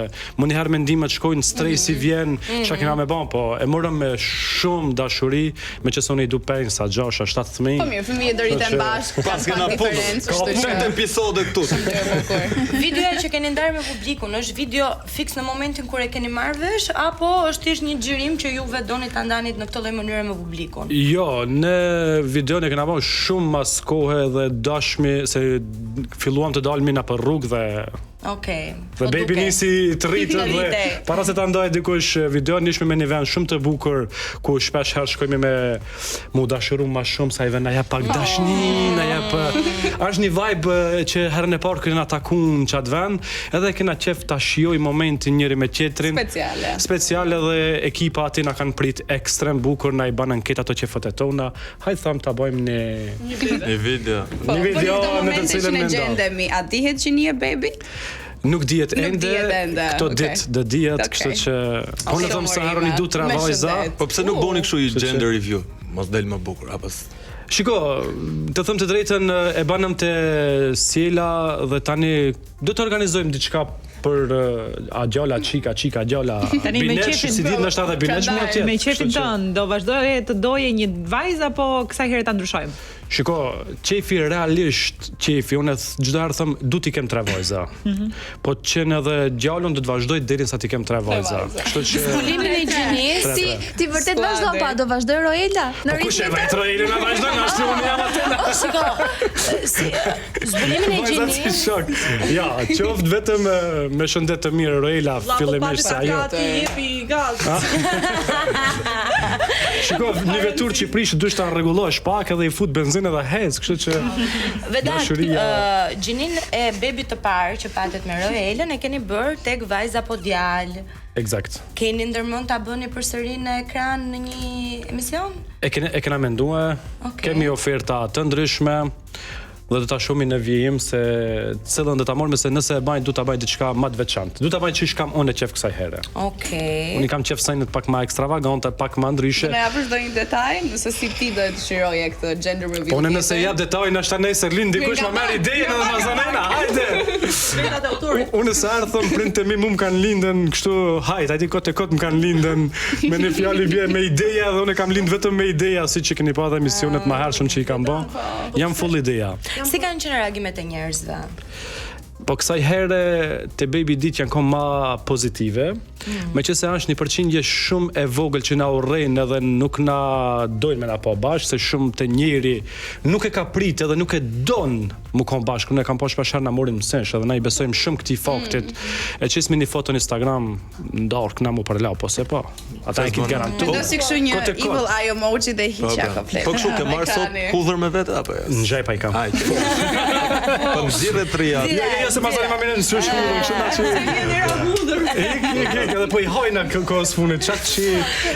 menjëherë mendimet shkojnë, stresi mm -hmm. vjen, mm -hmm. çka kena me bën, po e morëm me shumë dashuri, meqenëse unë i du 5, a 6, a 7 fëmijë. Po mirë, fëmijët do rriten bashkë, ka pak diferencë, kështu që. Ka episode këtu. Videoja që keni ndarë me publikun është video Fiks në momentin kur e keni marrë vesh apo është thjesht një xhirim që juve doni ta ndanit në këtë lloj mënyre me publikun? Jo, ne videon e kena bërë shumë mas kohe dhe dashmi se filluam të dalmi nëpër rrugë dhe Okej. Dhe po baby nisi të rritet dhe para se ta ndajë dikush videon ishmi me një vend shumë të bukur ku shpesh herë shkojmë me mu dashuru ma shumë se ai vend na jep pak dashni, na jep është një vibe që herën e parë kena taku në qatë vend, edhe kena qef ta shijoj momentin njëri me tjetrin. Speciale. Speciale dhe ekipa aty na kanë prit ekstrem bukur, na i banën këtë ato qefet e tona. Hajt tham ta bëjmë një një video. Po, një video po, në të cilën ne gjendemi, a dihet gjinia e baby? Nuk dihet ende. Nuk dihet ende. Këto okay. ditë do dihet, okay. kështu që po ne them sa herë i du tre vajza. Po pse nuk bëni kështu një gender review? Mos del më bukur apo. Shiko, të them të drejtën e banëm te Sjela dhe tani do të organizojmë diçka për a djala, çika, çika, djala. Tani me Binesh, qefin si ditë ndoshta edhe binesh mund të jetë. Me qefin Kështu që- tënd, do vazhdoje të doje një vajzë apo kësaj here ta ndryshojmë? Shiko, qefi realisht qefi, unë çdo herë them du t'i kem tre vajza. Mhm. Po të qenë edhe djalun do të vazhdoj derisa t'i kem tre vajza. Kështu që Zbulimin e gjinisë Si ti vërtet Skuadër. vazhdon pa, do vazhdoj Roela në Po kush e ritmin vajt Roelën, a vazhdon ashtu unë jam aty. Shiko, si, zbulimin e Vajzat si gjinisë shok. Ja, qoftë vetëm e, me shëndet të mirë Roela Vlla, po fillimisht se pati ajo. Ti jepi gaz. Shiko, një veturë që prish duhet ta rregullosh pak edhe i fut benzinë edhe hec, kështu që Vedat, Dashuria. uh, gjinin e bebit të parë që patet me Roelën e keni bërë tek vajza apo djalë. Eksakt. Keni ndërmend ta bëni përsëri në ekran në një emision? E kena e kena mendue, Okej. kemi oferta të ndryshme dhe do ta shohim në vijim se cilën do ta marrim se nëse e baj du ta baj diçka më të veçantë. Du ta baj çish kam unë qef kësaj here. Okej. Unë i kam qef sajnet pak më ekstravagante, pak më ndryshe. Do na japësh ndonjë detaj nëse si ti do e dëshiroje këtë gender reveal. Po unë nëse jap detajin ndoshta nesër lind dikush ma merr idenë edhe ma zanena, hajde. Vetat e autorit. Unë sa herë thon prindët e mi mu më kanë lindën kështu, hajt, hajde kot e kot më kanë lindën me një fjalë i bie me ideja dhe unë kam lind vetëm me ideja, siç e keni pa edhe emisionet më hershëm që i kam bë. Jam full ideja. Si kanë qenë reagimet e njerëzve? Po kësaj here te baby dit janë konë ma pozitive, mm. me që se është një përqindje shumë e vogël që na urrejnë edhe nuk na dojnë me na pa bashkë, se shumë të njeri nuk e ka prit edhe nuk e don mu kon bashkë. Unë e kam pa shpesh herë na morin mësesh edhe na i besojmë shumë këtij faktit. Mm. E qesmi një foto në Instagram, ndark na mu përla, po se po. Ata e kitë garantu. Mendo si kështu një Kot e kot. evil eye emoji dhe Po, hiqja pra. komplet. Po kështu ke marrë sot Ekrani. hudhër me vete apo jo? Në xhep ai kam. Ai. Po nxirre tri atë. Jo, jo, jo, se pastaj ma mirë në sysh hudhër, kështu na që. Ik, ik, ik, edhe po i hajna kohës fundit. Çat që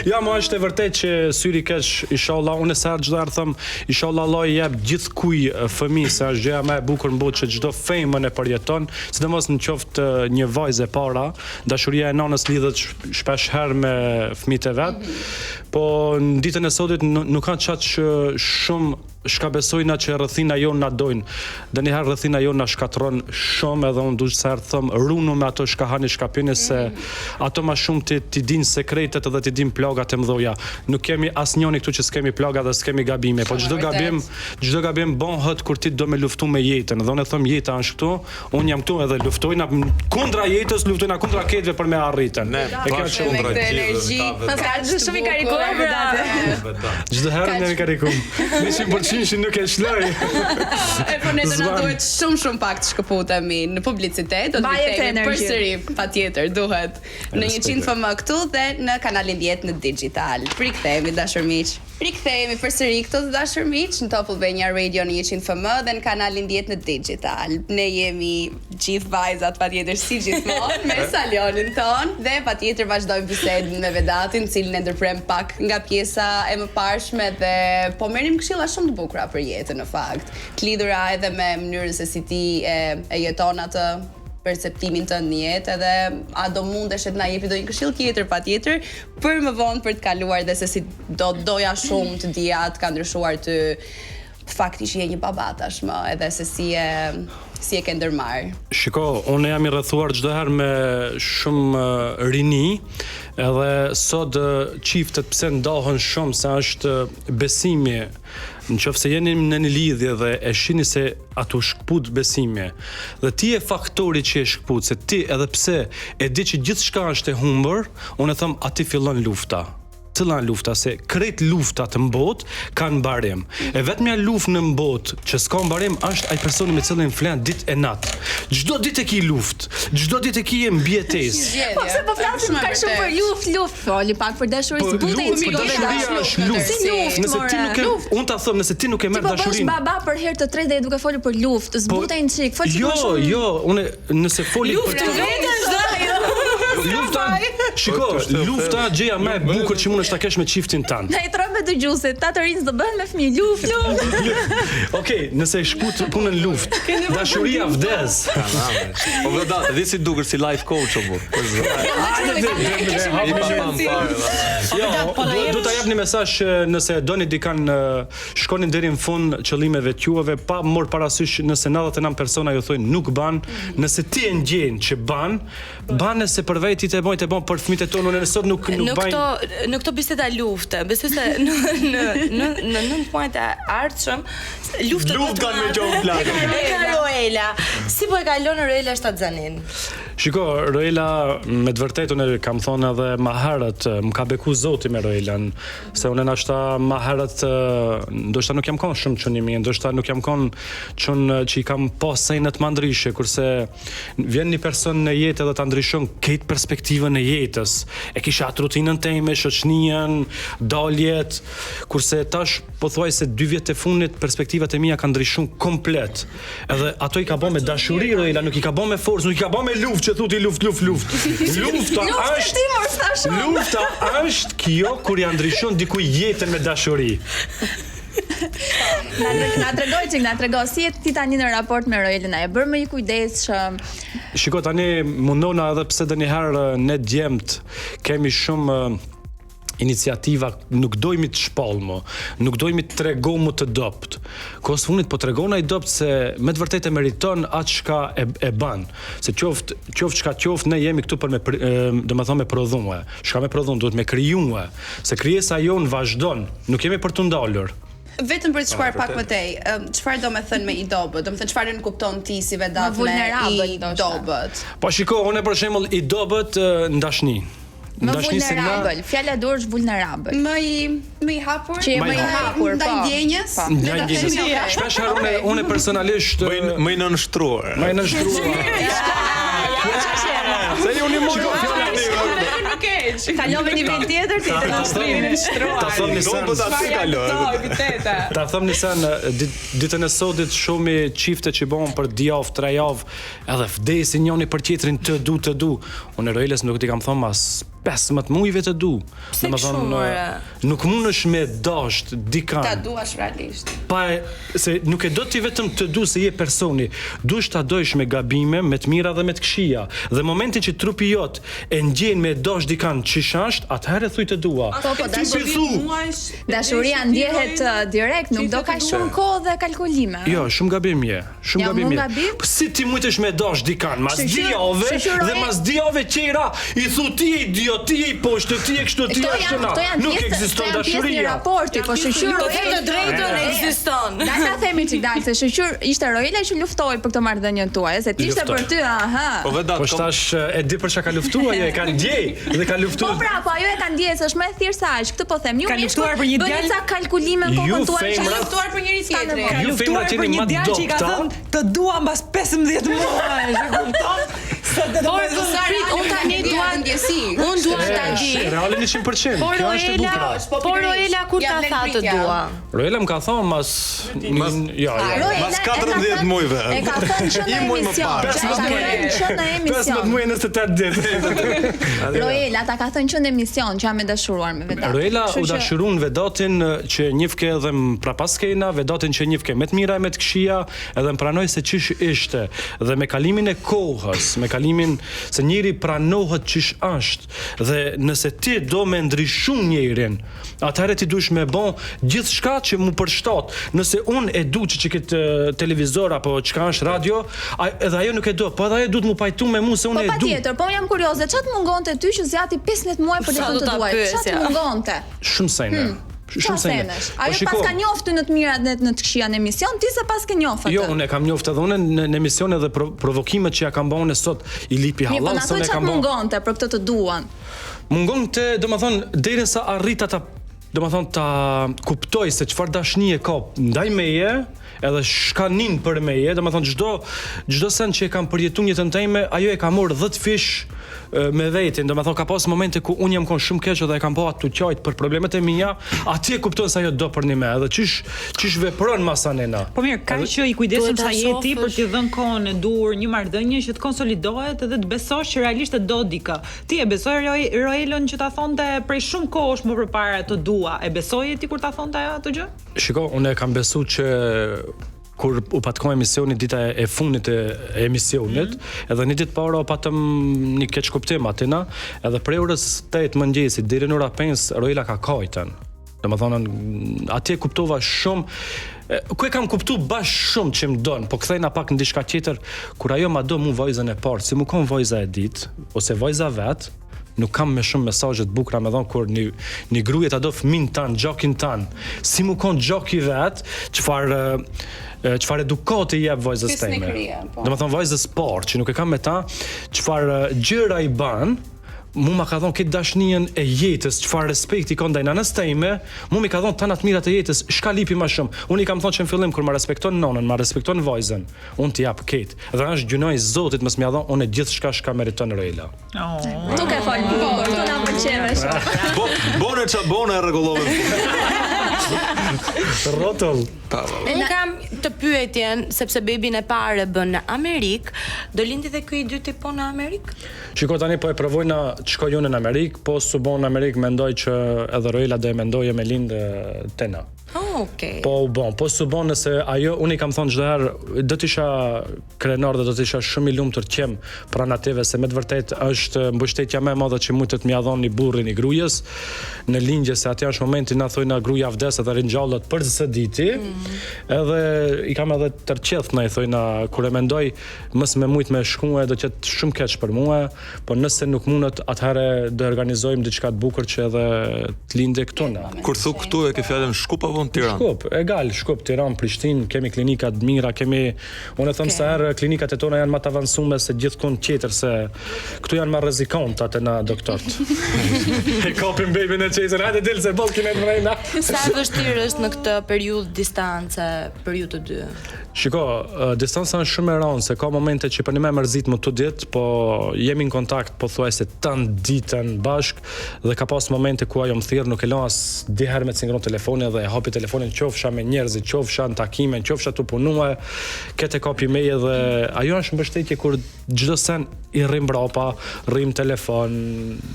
ja, më është e vërtet që syri keq, inshallah, unë sa herë çdo herë them, inshallah Allah i jep gjithkuj e, fëmijë, se është gjëja më e bukur në botë që çdo femër e përjeton, sidomos në qoftë e, një vajzë e para, dashuria e nënës lidhet shpesh herë me fëmijët e vet. Po në ditën e sotit nuk ka çaq e, shumë shka besojna që rrethina jonë na dojnë. Ndonjëherë rrethina jonë na shkatërron shumë edhe unë duhet sa herë them runu me ato shka hani shka pini se ato ma shumë ti ti din sekretet edhe ti din plagat e mëdha. Nuk kemi asnjëri këtu që s'kemi plaga dhe s'kemi gabime, po çdo e vërtet. gabim çdo gabim bëhet kur ti do me luftu me jetën. Dhe unë e them jeta është këtu, unë jam këtu edhe luftojna kundra jetës, luftojna kundra ketëve për me arritën. Ne E kjo bashkë është kundra Me këtë gjithëve, energji, ta Pas ka shumë i karikuar vetë. Çdo herë Kaq- ne karikum. 100% nuk e shloj. E po ne do na Zvan. duhet shumë shumë pak të shkëputemi në publicitet, do të Mbaje këtë rikthehemi energji. përsëri, patjetër, duhet. Në 100 FM këtu dhe në kanalin 10 në digital. Rikthehemi dashur miq. Rikthehemi përsëri këtu të dashur miq në Top Albania Radio në 100 FM dhe në kanalin 10 në digital. Ne jemi gjithë vajzat patjetër si gjithmonë me Salionin ton dhe patjetër vazhdojmë bisedën me Vedatin, cilin e ndërprem pak nga pjesa e mëparshme dhe po merrim këshilla shumë të bukura për jetën në fakt, të lidhura edhe me mënyrën se si ti e, e jeton atë perceptimin tënd në jetë edhe a do mundesh të na jepi ndonjë këshill tjetër patjetër për më vonë për të kaluar dhe se si do doja shumë të dija të ka ndryshuar ty fakti që je një baba tashmë edhe se si e si e ke ndërmarr. Shiko, unë jam i rrethuar çdo herë me shumë eh, rini, edhe sot eh, çiftet pse ndahen shumë se është eh, besimi. Në qoftë se jeni në një lidhje dhe e shihni se ato shkput besimi dhe ti je faktori që e shkput, se ti edhe pse e di që gjithçka është e humbur, unë e them aty fillon lufta cila janë lufta, se krejt luftat në botë kanë mbarim. E vetmja luftë në botë që s'ka mbarim është ai personi me cilin flen ditë e natë. Çdo ditë e ki luftë, çdo ditë e ki e mbijetesë. Po pse po flasim kaq shumë për luftë, luftë, foli pak për dashuri, Po, zbutej luftë, çik po dashuria është luftë. Si luftë, Nëse ti more? nuk e unë ta them, nëse ti nuk e Ti merr po bësh dashurinë. baba për herë të tretë dhe je duke folur për luftë, zbutej një çik, fol çik Jo, më shumë. jo, unë nëse foli për Luftë vetën çdo ajo. Lufta. Shiko, Po, të lufta gjëja më e bukur që mundesh ta kesh me çiftin tënd. Na i trembe dëgjuesit, ta të rinj s'do bëhen me fëmijë, luftë, luftë. Okej, nëse e shkut punën luftë, dashuria vdes. Po Vedat, di si dukesh si life coach o burr. Për zot. I pa pam fare. va. Jo, do, do ta jap një mesazh që nëse e doni dikan ë, shkoni deri në fund qëllimeve tuave pa marr parasysh nëse 99 persona ju thonë nuk ban, nëse ti e ndjen që ban, ban se për vetë ti të bën të bën për fëmijët e tonë, unë sot nuk nuk Në bajn. këto në këto biseda lufte, besoj se në në në në 9 muajt e ardhshëm luftë Luftë kanë me qenë plak. E ka Roela. Si po e kalon Roela shtatzanin? Shiko, Roela, me të vërtetë unë e kam thonë edhe më herët, më ka beku Zoti me Roelën, se unë ndoshta më herët ë, ndoshta nuk jam kon shumë çun i mirë, ndoshta nuk jam kon çun ë, që i kam pas senet më ndryshe, kurse vjen një person në jetë edhe ta ndryshon këtë perspektivën e jetës. E kisha atë rutinën teme, shoqëninë, daljet, kurse tash pothuajse dy vjet e fundit perspektivat e mia kanë ndryshuar komplet. Edhe ato i ka bë me dashuri Roela, nuk i ka bë me forcë, nuk i ka bë me luftë që thotë luftë, luftë, luftë. Lufta Luftë është ti mor sa shumë. Lufta është kjo kur ja ndryshon dikuj jetën me dashuri. Na na tregoj çik, na tregoj si je ti tani në raport me Roelën, a e bërë më i kujdesshëm? Shiko tani mundona edhe pse ndonjëherë ne djemt kemi shumë eh, iniciativa, nuk dojmi të shpall më, nuk dojmi të tregoj më të dopt. Kohës fundit po tregon ai dopt se me të vërtetë e meriton atë çka e, e bën. Se qoftë qoftë çka qoftë ne jemi këtu për me pri- e, domethënë me prodhue. Çka me prodhun duhet me krijue, se krijesa jonë vazhdon, nuk jemi për të ndalur. Vetëm për të shkuar Po, pak më tej, ëm, çfarë do me thënë me i dobët? Do me thënë çfarë nënkupton ti si Vedat Më me vulnerabël, i ndoshta. dobët? Po shiko, unë për shembull i dobët e, në dashni. Më Në dashni se na vulnerabël, fjala dur është vulnerabël. Më i më i hapur? Që je Më më i i hapur, Ndaj po. ndjenjës? Po. Le Ndaj ta ndjenjës. themi, okay. Shpesh herë unë unë personalisht Më i- më i nënshtruar. më i nënshtruar. Se ju një mund Kalove nivel tjetër ti të nënshtrimin. Ta them një sen, Dobët aty kaloj. ta them një sen, dit- ditën e sotit shumë çifte që bëhen për dy javë, tre javë, edhe vdesin njëri për tjetrin të du, të du. Unë Roelës nuk i kam thënë mas 15 muajve të du. Pse kështu, more? nuk mundesh me dasht dikan. Ta duash realisht. pa e, se nuk e do ti vetëm të du se je personi, duhesh ta dojsh me gabime, me të mira dhe me të këqija. Dhe momentin që trupi jot e ndjen me dash dikan çish është, atëherë thuj të dua. Po, po, Ti si dashuri- thu? Dashuria ndjehet direkt, nuk do ka shumë kohë dhe kalkulime. Jo, shumë gabim je. Shumë Jam gabim unë je. gabim? Po si ti mujtesh me dash dikan mas Shyqyr- dy javëve shyqyr, dhe Roe- mas dy javëve qera i thu ti je idiot, ti je i poshtë, ti je kështu, ti Këto je ashtu janë na. këto janë Nuk pjesë, ekziston këto janë pjesë një dashuria. raporti, po shyqyr Po them të drejtën ekziston. Dal ta themi çik dal se shyqyr ishte Roela që luftoi për këtë marrëdhënie tuaj, se ti ishte Luftoi. për ty, aha. Po Vedat, Po kom- tash e di për çka ka luftuar, ajo e ka ndjej dhe ka Po luftuar. pra, po ajo e ka ndjenë se është më e thjeshtë se aq. Këtë po them. Ju Ka meshkujt luftuar për një bëni djalë- ca kalkulime në Ju kokën tuaj që femrat- Luftuar për njëri tjetrin. Ka Ju luftuar femrat për jeni një më djalë që i ka dobta. thënë të dua mbas 15 muajsh, e kupton? Se do të Por bëj prit, unë tani dua ndjesi. Unë dua ta di. Reale 100%. Por Kjo është e Roela, bukur. Po, por Roela kur Ja ta vlen tha të pritja. dua? Roela më ka thonë mas mas jo, jo. Roela Mas e ka 14 thënë- muajve. E ka thënë që në Një muaj më emision. parë. Që e ka thënë që në 15 emision. muaj e 28 ditë. Roela ta ka thënë që në emision që jam e dashuruar me Vedatin. Roela Kështu u që- dashurun Vedatin që njëfke edhe më prapaskena, Vedatin që njëfke me të mira e me të këqija, edhe më pranoi se çish ishte. Dhe me kalimin e kohës, me kalimin se njeri pranohet çish është dhe nëse ti do me ndryshu njerin, atëherë ti duhesh me bë gjithçka që mu përshtat. Nëse unë e du që që këtë eh, televizor apo çka është radio, a, edhe ajo nuk e do, po edhe ajo duhet mu pajtu me mua se Po unë e du. patjetër, po unë jam kurioze, ç'a të mungonte ty që zgjati 15 muaj për të Sa thënë do të ta duaj? Ç'a të pyesja? mungonte? Shumë sene. Ç'a Shumë sene. senesh? Po Ajo shiko, pas ka njoftë në të mirat dhe në të këqija në emision, ti se pas ke njoftë atë. Jo, unë e kam njoftë edhe unë në, në emision edhe pro, provokimet që ja kam bërë unë sot i lipi Mirë, po halal na se thuaj unë e ç'a kam të bërë. mungonte për këtë të duan. Mungon të, domethënë, deri sa arrita ta domethënë ta kuptoj se çfarë dashnie ka ndaj meje, edhe shka nin për meje, domethënë çdo çdo sen që e kam përjetuar në jetën time, ajo e ka marrë 10 fish me vetin, do me thonë ka pas momente ku unë jam kon shumë keq dhe e kam pa atë tu qajt për problemet e mia, aty e kupton se ajo do për një me, edhe qysh qysh vepron masanena. Po mirë, kaq që i kujdesshëm sa je ti për t'i dhënë kohën e duhur një marrëdhënie që të konsolidohet edhe të besosh që realisht e do dikë. Ti e besoje Roelën që ta thonte prej shumë kohësh më përpara të dua, e besoje ti kur ta thonte ajo atë gjë? Shiko, unë e kam besu që kur u pat kon emisioni dita e fundit e emisionit, mm -hmm. edhe një ditë para u patëm një keqkuptim atina, edhe prej orës 8 mëngjesit deri në ora 5 Roela ka kajtën. Domethënë, atje kuptova shumë, ku e kam kuptu bash shumë që më don, po kthejna pak në diçka tjetër, kur ajo ma do mu vajzën e parë, si mu kon vajza e dytë, ose vajza vet, nuk kam me shumë mesazhe të bukura me dhon kur një një gruje ta do fëmin tan, gjakin tan, si mu kon gjaki vet, çfarë çfarë edukate i jep vajzës teme. Po. Domethënë vajzës parë që nuk e kam me ta, çfarë gjëra i ban, mu ma ka dhonë këtë dashnien e jetës, çfarë respekti ka ndaj nanës teme, mu mi ka dhonë tanat mirat e jetës, shka lipi ma shumë. Unë i kam thonë që në fillim kur ma respekton nonën, ma respekton vajzën, unë t'i jap ketë. Dhe është gjynah i Zotit mos m'ja dhon unë gjithçka shka meriton Roela. Oh. Tu ke fol bukur, tu na pëlqeve shumë. Bo, bone ça bone e rregullove. Rrotull. Unë kam të pyetjen sepse bebin e parë e bën në Amerikë, do lindi dhe ky i dyti po në Amerikë? Shiko tani po e provojna të shkoj unë në Amerikë, po s'u bon në Amerikë mendoj që edhe Roela do e mendoje me lind te na. Oh, okay. Po u bon, po s'u bon nëse ajo, unë i kam thonë çdo herë, do të isha krenar dhe do të isha shumë i lumtur të jem pranë atyve se me të vërtetë është mbështetja më e madhe që mund të m'ia dhon një burri një grujes në lindje se atje është momenti na thojnë gruaja vdes edhe ringjallet për së dyti. Mm. Edhe i kam edhe tërqeth na i thojnë kur e mendoj mos me mujt me shkue do të jetë shumë keq për mua, po nëse nuk mundet atëherë do organizojmë diçka të bukur që edhe të lindë këtu na. Kur thu këtu e ke fjalën Shkup apo në Tiranë? Shkup, egal, Shkup, Tiranë, Prishtinë, kemi klinika të mira, kemi unë e them okay. sa herë klinikat e tona janë më të avancuara se gjithkund tjetër se këtu janë më rrezikontë atë na doktorët. e kapim bebin e qesin, hajde dil se boll kemi mrena. Sa e vështirë është në këtë periudhë distance për ju të dy? Shiko, distanca është shumë e rëndë se ka momente që përnime mërzitem të ditë, po jemi në kontakt pothuajse tan ditën bashk dhe ka pas momente ku ajo më thirr, nuk e lë as dy herë me cingron telefonin dhe e hapi telefonin qofsha me njerëzit, qofsha në takime, qofsha tu punue, këtë e kapi meje dhe ajo është mbështetje kur Çdo sen i rrim mbrapa, rrim telefon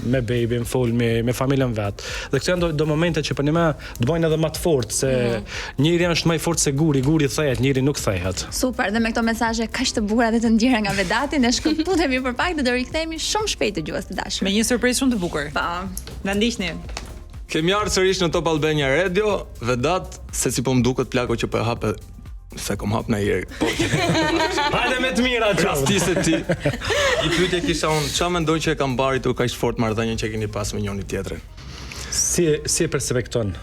me bebin, folmi me familjen vet. Dhe këto janë do, do momente që përnime të bëjnë edhe më të fortë se mm -hmm. njeri është më i fortë se guri, guri thehet, njeri nuk thehet. Super, dhe me këto mesazhe kaq të bukura dhe të ndjera nga Vedati, ne shkëputemi për pak dhe do rikthehemi shumë shpejt dëgjues të dashur. Me një surprizë shumë të bukur. Po. Na ndiqni. Kemi ardhur sërish në Top Albania Radio, Vedat, se si po më duket plako që po e hape Se kom hap në herë. Po. Hajde me të mira çfarë. Rastise ti. Një pyetje kisha unë, çfarë mendon që e ka mbajtur kaq fort marrëdhënien që keni pas me njëri tjetrin? Si si e percepton?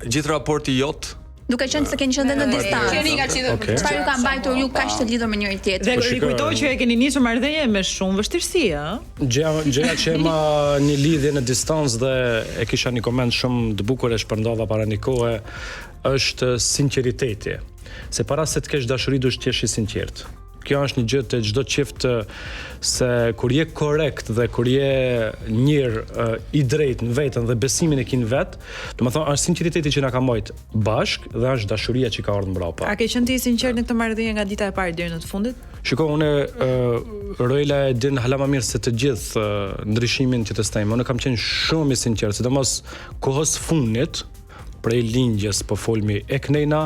Gjithë raporti jot Duke qenë se keni qenë dhe në distancë. Keni nga qenë. Okay. Çfarë ju ka mbajtur ju kaq të lidhur me njëri tjetrin? Dhe po rikujtoj që e keni nisur marrëdhënien me shumë vështirësi, ë? Gjëja, gjëja që e ma një lidhje në distancë dhe e kisha një koment shumë të bukur e shpërndava para një kohe, është sinqeriteti. Se para se të kesh dashuri duhet të jesh i sinqert. Kjo është një gjë te çdo çift se kur je korrekt dhe kur je njeri i drejtë në veten dhe besimin e ki në vet, domethënë është sinqeriteti që na ka mbajt bashk dhe është dashuria që ka ardhur mbrapa. A ke qenë ti i sinqert në këtë marrëdhënie nga dita e parë deri në të fundit? Shiko, unë uh, Roela e din hala më mirë se të gjithë uh, ndryshimin që të stajmë. Unë kam qenë shumë i sinqert, sidomos kohës fundit, prej lindjes po folmi e knejna,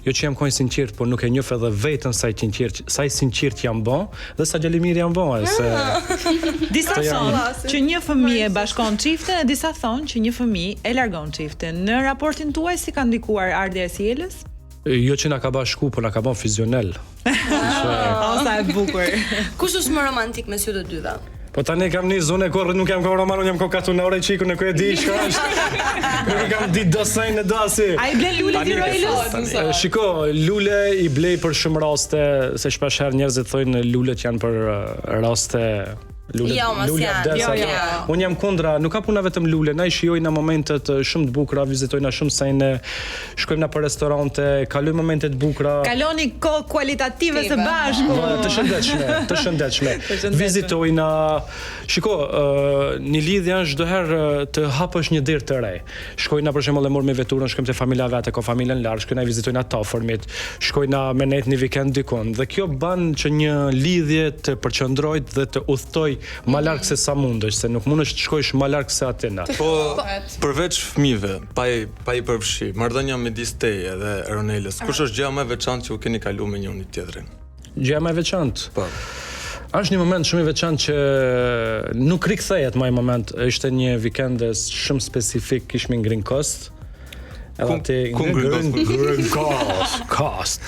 jo që jam kon i sinqert, por nuk e njoh edhe veten sa i sinqert, sa i sinqert jam bë dhe sa djalë i mirë jam bë, se disa thonë që një fëmijë e bashkon çiftin e disa thonë që një fëmijë e largon çiftin. Në raportin tuaj si ka ndikuar ardhja e Sielës? Jo që na ka bashku, por na ka bën fizionel. Oh, sa e bukur. Kush është më romantik mes ju të dyve? Po tani kam një zonë kur nuk jam kon roman, unë jam kon katunore çiku nuk e di çka është. Nuk e kam ditë dosën në dasi. A i blen lule ti Roelës? Shiko, lule i blej për shumë raste, se shpesh herë njerëzit thonë lulet janë për raste Lule, Jo, mos lule janë. vdes Jo, ato. jo. Unë jam kundra, nuk ka puna vetëm lule, na i shijojna momentet eh, shumë të bukura, vizitojna shumë sene, shkojmë na për restorante, kalojmë momente të bukura. Kaloni kohë kualitative së bashku. Po, të shëndetshme, të shëndetshme. Vizitojna. Shiko, ë, një lidhje është çdo herë ë, të hapësh një derë të re. Shkojna për shembull e morëm me veturën, shkojmë te familja vetë, ka familjen lart, shkojna i vizitojna të afërmit, shkojna me net një vikend dikun. Dhe kjo bën që një lidhje të përqendrojë dhe të udhtoj më larg se sa mundesh, se nuk mundesh të shkojsh më larg se aty na. Po, përveç fëmijëve, pa i pa i përfshi, marrëdhënia midis teje dhe Ronelës, kush është gjëja më e veçantë që u keni kaluar me njëri tjetrin? Gjëja më e veçantë. Po. Është një moment shumë i veçantë që nuk rikthehet më ai moment. Ishte një vikend shumë specifik, kishim në Green Coast. Edhe Ku- aty ku në Green Coast? Green Coast. Coast.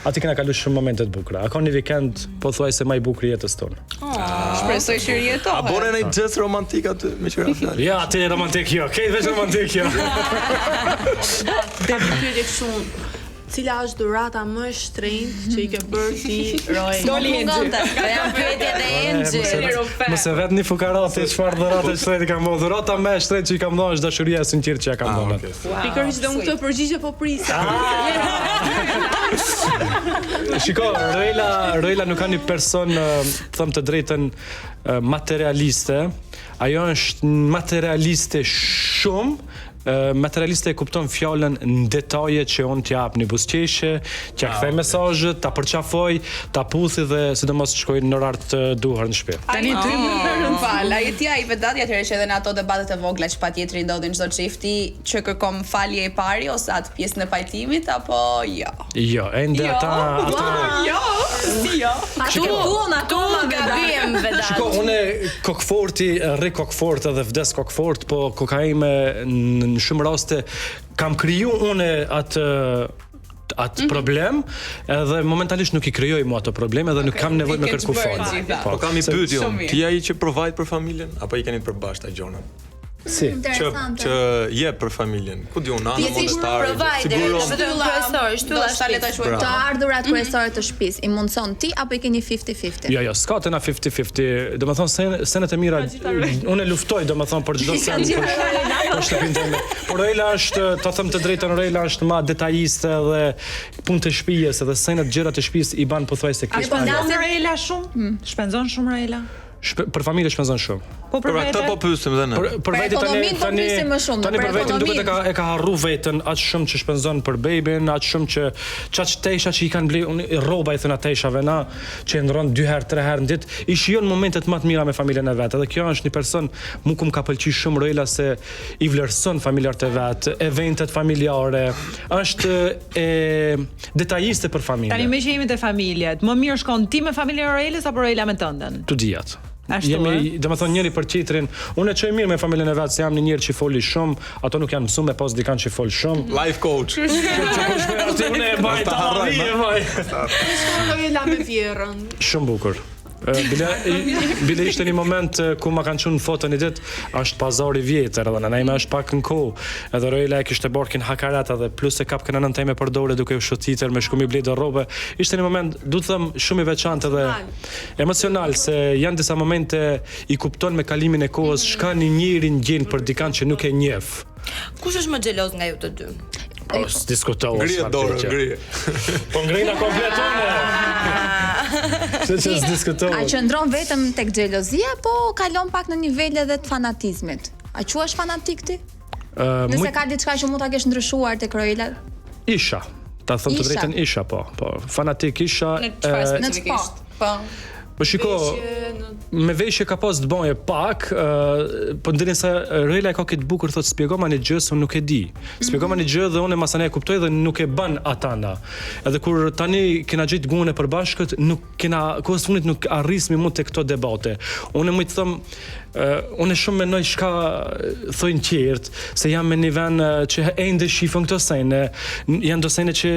Aty kena kalu shumë momente të bukura. A ka një vikend pothuajse më i bukur i jetës tonë. Shpresoj që A rijetohet. bore në një gjest romantik aty me qira fjalë? Ja, aty romantik jo, kejt veç romantik jo. Kam një pyetje kështu. Cila është dhurata më e shtrenjtë që i ke bërë ti Roy? Doli Enxhi. Mungonte. Po janë pyetjet e Enxhi. Mos e vet një fukarati çfarë dhurate shtrenjtë kam bërë. Dhurata më e shtrenjtë që i kam dhënë është dashuria e sinqertë që ja kam Ah, dhënë. okay. Pikërisht dhe unë këtë përgjigje po prisja. Shiko, Roela, Roela nuk ka një person, ë, të them të drejtën, ë, materialiste. Ajo është materialiste shumë, ë, materialiste e kupton fjalën në detaje që unë t'ja jap një buzëqeshje, t'ja kthej mesazhet, ta përqafoj, ta puthi dhe sidomos të shkoj në orar të duhur në shtëpi. Tani ty Më fal, a je ti ai Vedati atëherë që edhe në ato debatet e vogla që patjetër i ndodhin çdo çifti që kërkon falje i pari ose atë pjesën e pajtimit apo jo? Jo, ende Jo. ata ata Jo, si jo. Tu, tu gabim Vedat. Shiko, unë kokforti, rri kokfort edhe vdes kokfort, po koka ime në në shumë raste kam kriju unë atë atë problem edhe momentalisht nuk i krijoj mua ato probleme edhe nuk kam nevojë me I ke kërku zhbërë falje. gjitha. Po kam i se- pyetje Shumë unë. mirë. Ti je ai që provide për familjen apo i keni të përbashkëta gjona? Si? Që Interesante. që jep për familjen. Ku di unë, ana Ti si monetare, provider, siguron. vetëm kryesor, shtylla Ndoshta le ta shtëpisë. quajmë Të ardhurat kryesore të shtëpisë i mundson ti apo i keni 50-50? Jo, jo, s'ka të na 50-50. Do më thonë, sen, senet e mira, unë e luftoj, do më thonë, për çdo sen, për, për shtëpinë time. Por Roela është, ta them të drejtën, Roela është ma detajiste dhe punë të shtëpisë edhe senet gjërat e shtëpisë i ban pothuajse A keq. shpenzon Roela shumë? Shpenzon shumë Roela? Shpe, për familje shpenzon shumë. Po për Për atë vete? po pyesim dhe ne. Për, për vete tani ekonominë po tani pyesim më shumë, tani për për vete më duket e ka e ka harru veten aq shumë që shpenzon për babyn, aq shumë që çaq tesha që i kanë ble unë rroba i thëna teshave na që e ndron dy herë, tre herë në ditë, i shijon momentet më të mira me familjen e vet. Edhe kjo është një person mu ku më ka pëlqyer shumë Roela se i vlerëson familjarët e vet, eventet familjare, është e detajiste për familjen. Tani me që jemi te familjet, më mirë shkon ti me familjen e Roelës apo Roela me tënden? të dijat. Ashtu, Jemi, ë? do të thonë njëri për tjetrin. Unë e çoj mirë me familjen e vet, se jam një njeri që foli shumë, ato nuk janë mësuar me pas dikan që fol shumë. Life coach. Aty unë e baj Mos ta harroj, tallavi e ma. baj. Roela me vjerrën. Shumë bukur. Ë, Bile, bile ishte një moment ë, ku ma kanë qenë në foto një ditë, është pazari vjetër edhe nëna ime është pak në kohë. Edhe Roela e kishte bërë hakarat edhe plus e kap kënën teme për dore duke u shëtitër me shku mi ble do rrobe. Ishte një moment, du të them, shumë i veçantë edhe emocional se janë disa momente i kupton me kalimin e kohës çka një njeri ndjen për dikan që nuk e njeh. Kush është më xheloz nga ju të dy? Po s'diskutohet. Ngrije s'ka dorën, pyetje. ngrije. Po ngrina komplet unë. Se që A s'diskutohet. qëndron vetëm tek xhelozia apo kalon pak në nivel edhe të fanatizmit? A quhesh fanatik ti? Ë, Nëse mujt- ka diçka që mund ta kesh ndryshuar tek Roela, Isha. Ta them të Isha. drejtën isha po, po. Fanatik isha. Në çfarë e, specifikisht? Po. Po shiko, me veshje ka pas të bëje pak, ë, po ndërsa Rela e ka këtë bukur thotë shpjegoma një gjë se unë nuk e di. Shpjegoma një gjë dhe unë masane e kuptoj dhe nuk e bën ata na. Edhe kur tani kena gjetë guën e përbashkët, nuk kena kohës fundit nuk arrismi mu te këto debate. Unë më të them Uh, unë shumë menoj çka thojnë tjerët, se jam me një vend që ende shifën këto sene, janë do sene që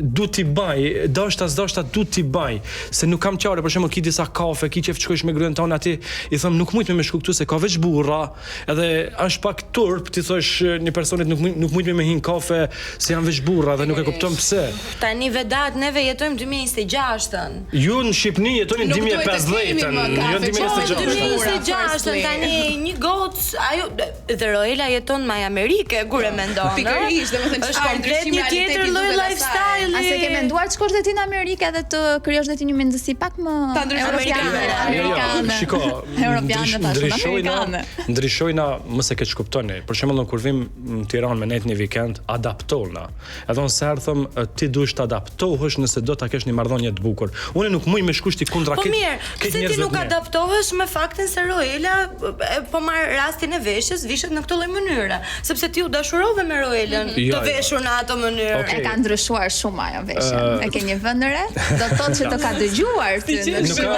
du t'i baj, dashta s'dashta du t'i baj, se nuk kam qare, për shembull ki disa kafe, ki qef të shkojsh me gruan tonë aty, i thom nuk mujt me me shku këtu se ka veç burra, edhe është pak turp ti thosh një personit nuk nuk mujt me me hin kafe se janë veç burra dhe nuk e kupton pse. Tani Vedat neve jetojmë 2026-ën. Ju në Shqipëni jetoni në 2050-ën, jo në 2026-ën. 2026-ën tani një gocë, ajo dhe Roela jeton në Amerikë kur e mendon. Pikërisht, domethënë është komplet një tjetër lloj lifestyle. A se ke menduar të shkosh dhe ti në Amerikë edhe të krijosh dhe ti një mendësi pak më europiane, jo, jo, amerikane. Shiko, europiane tash, amerikane. Ndryshojna, mos e keqkuptoni. Për shembull, kur vim në Tiranë me nejt një vikend, adaptohna. Edhe unë sa herë them, ti duhesh të adaptohesh nëse do ta kesh një marrëdhënie të bukur. Unë nuk muj me shku ti kundra Po mirë, pse ti nuk adaptohesh me faktin se Roela po marr rastin e veshjes, vishet në këtë lloj mënyre, sepse ti u dashurove me Roelën mm -hmm. të jo, veshur në atë mënyrë. Okay. E ka ndryshuar shumë ajo veshjen. Uh... E ke një vënë re? Do të thotë që të ka dëgjuar ty në nuk ka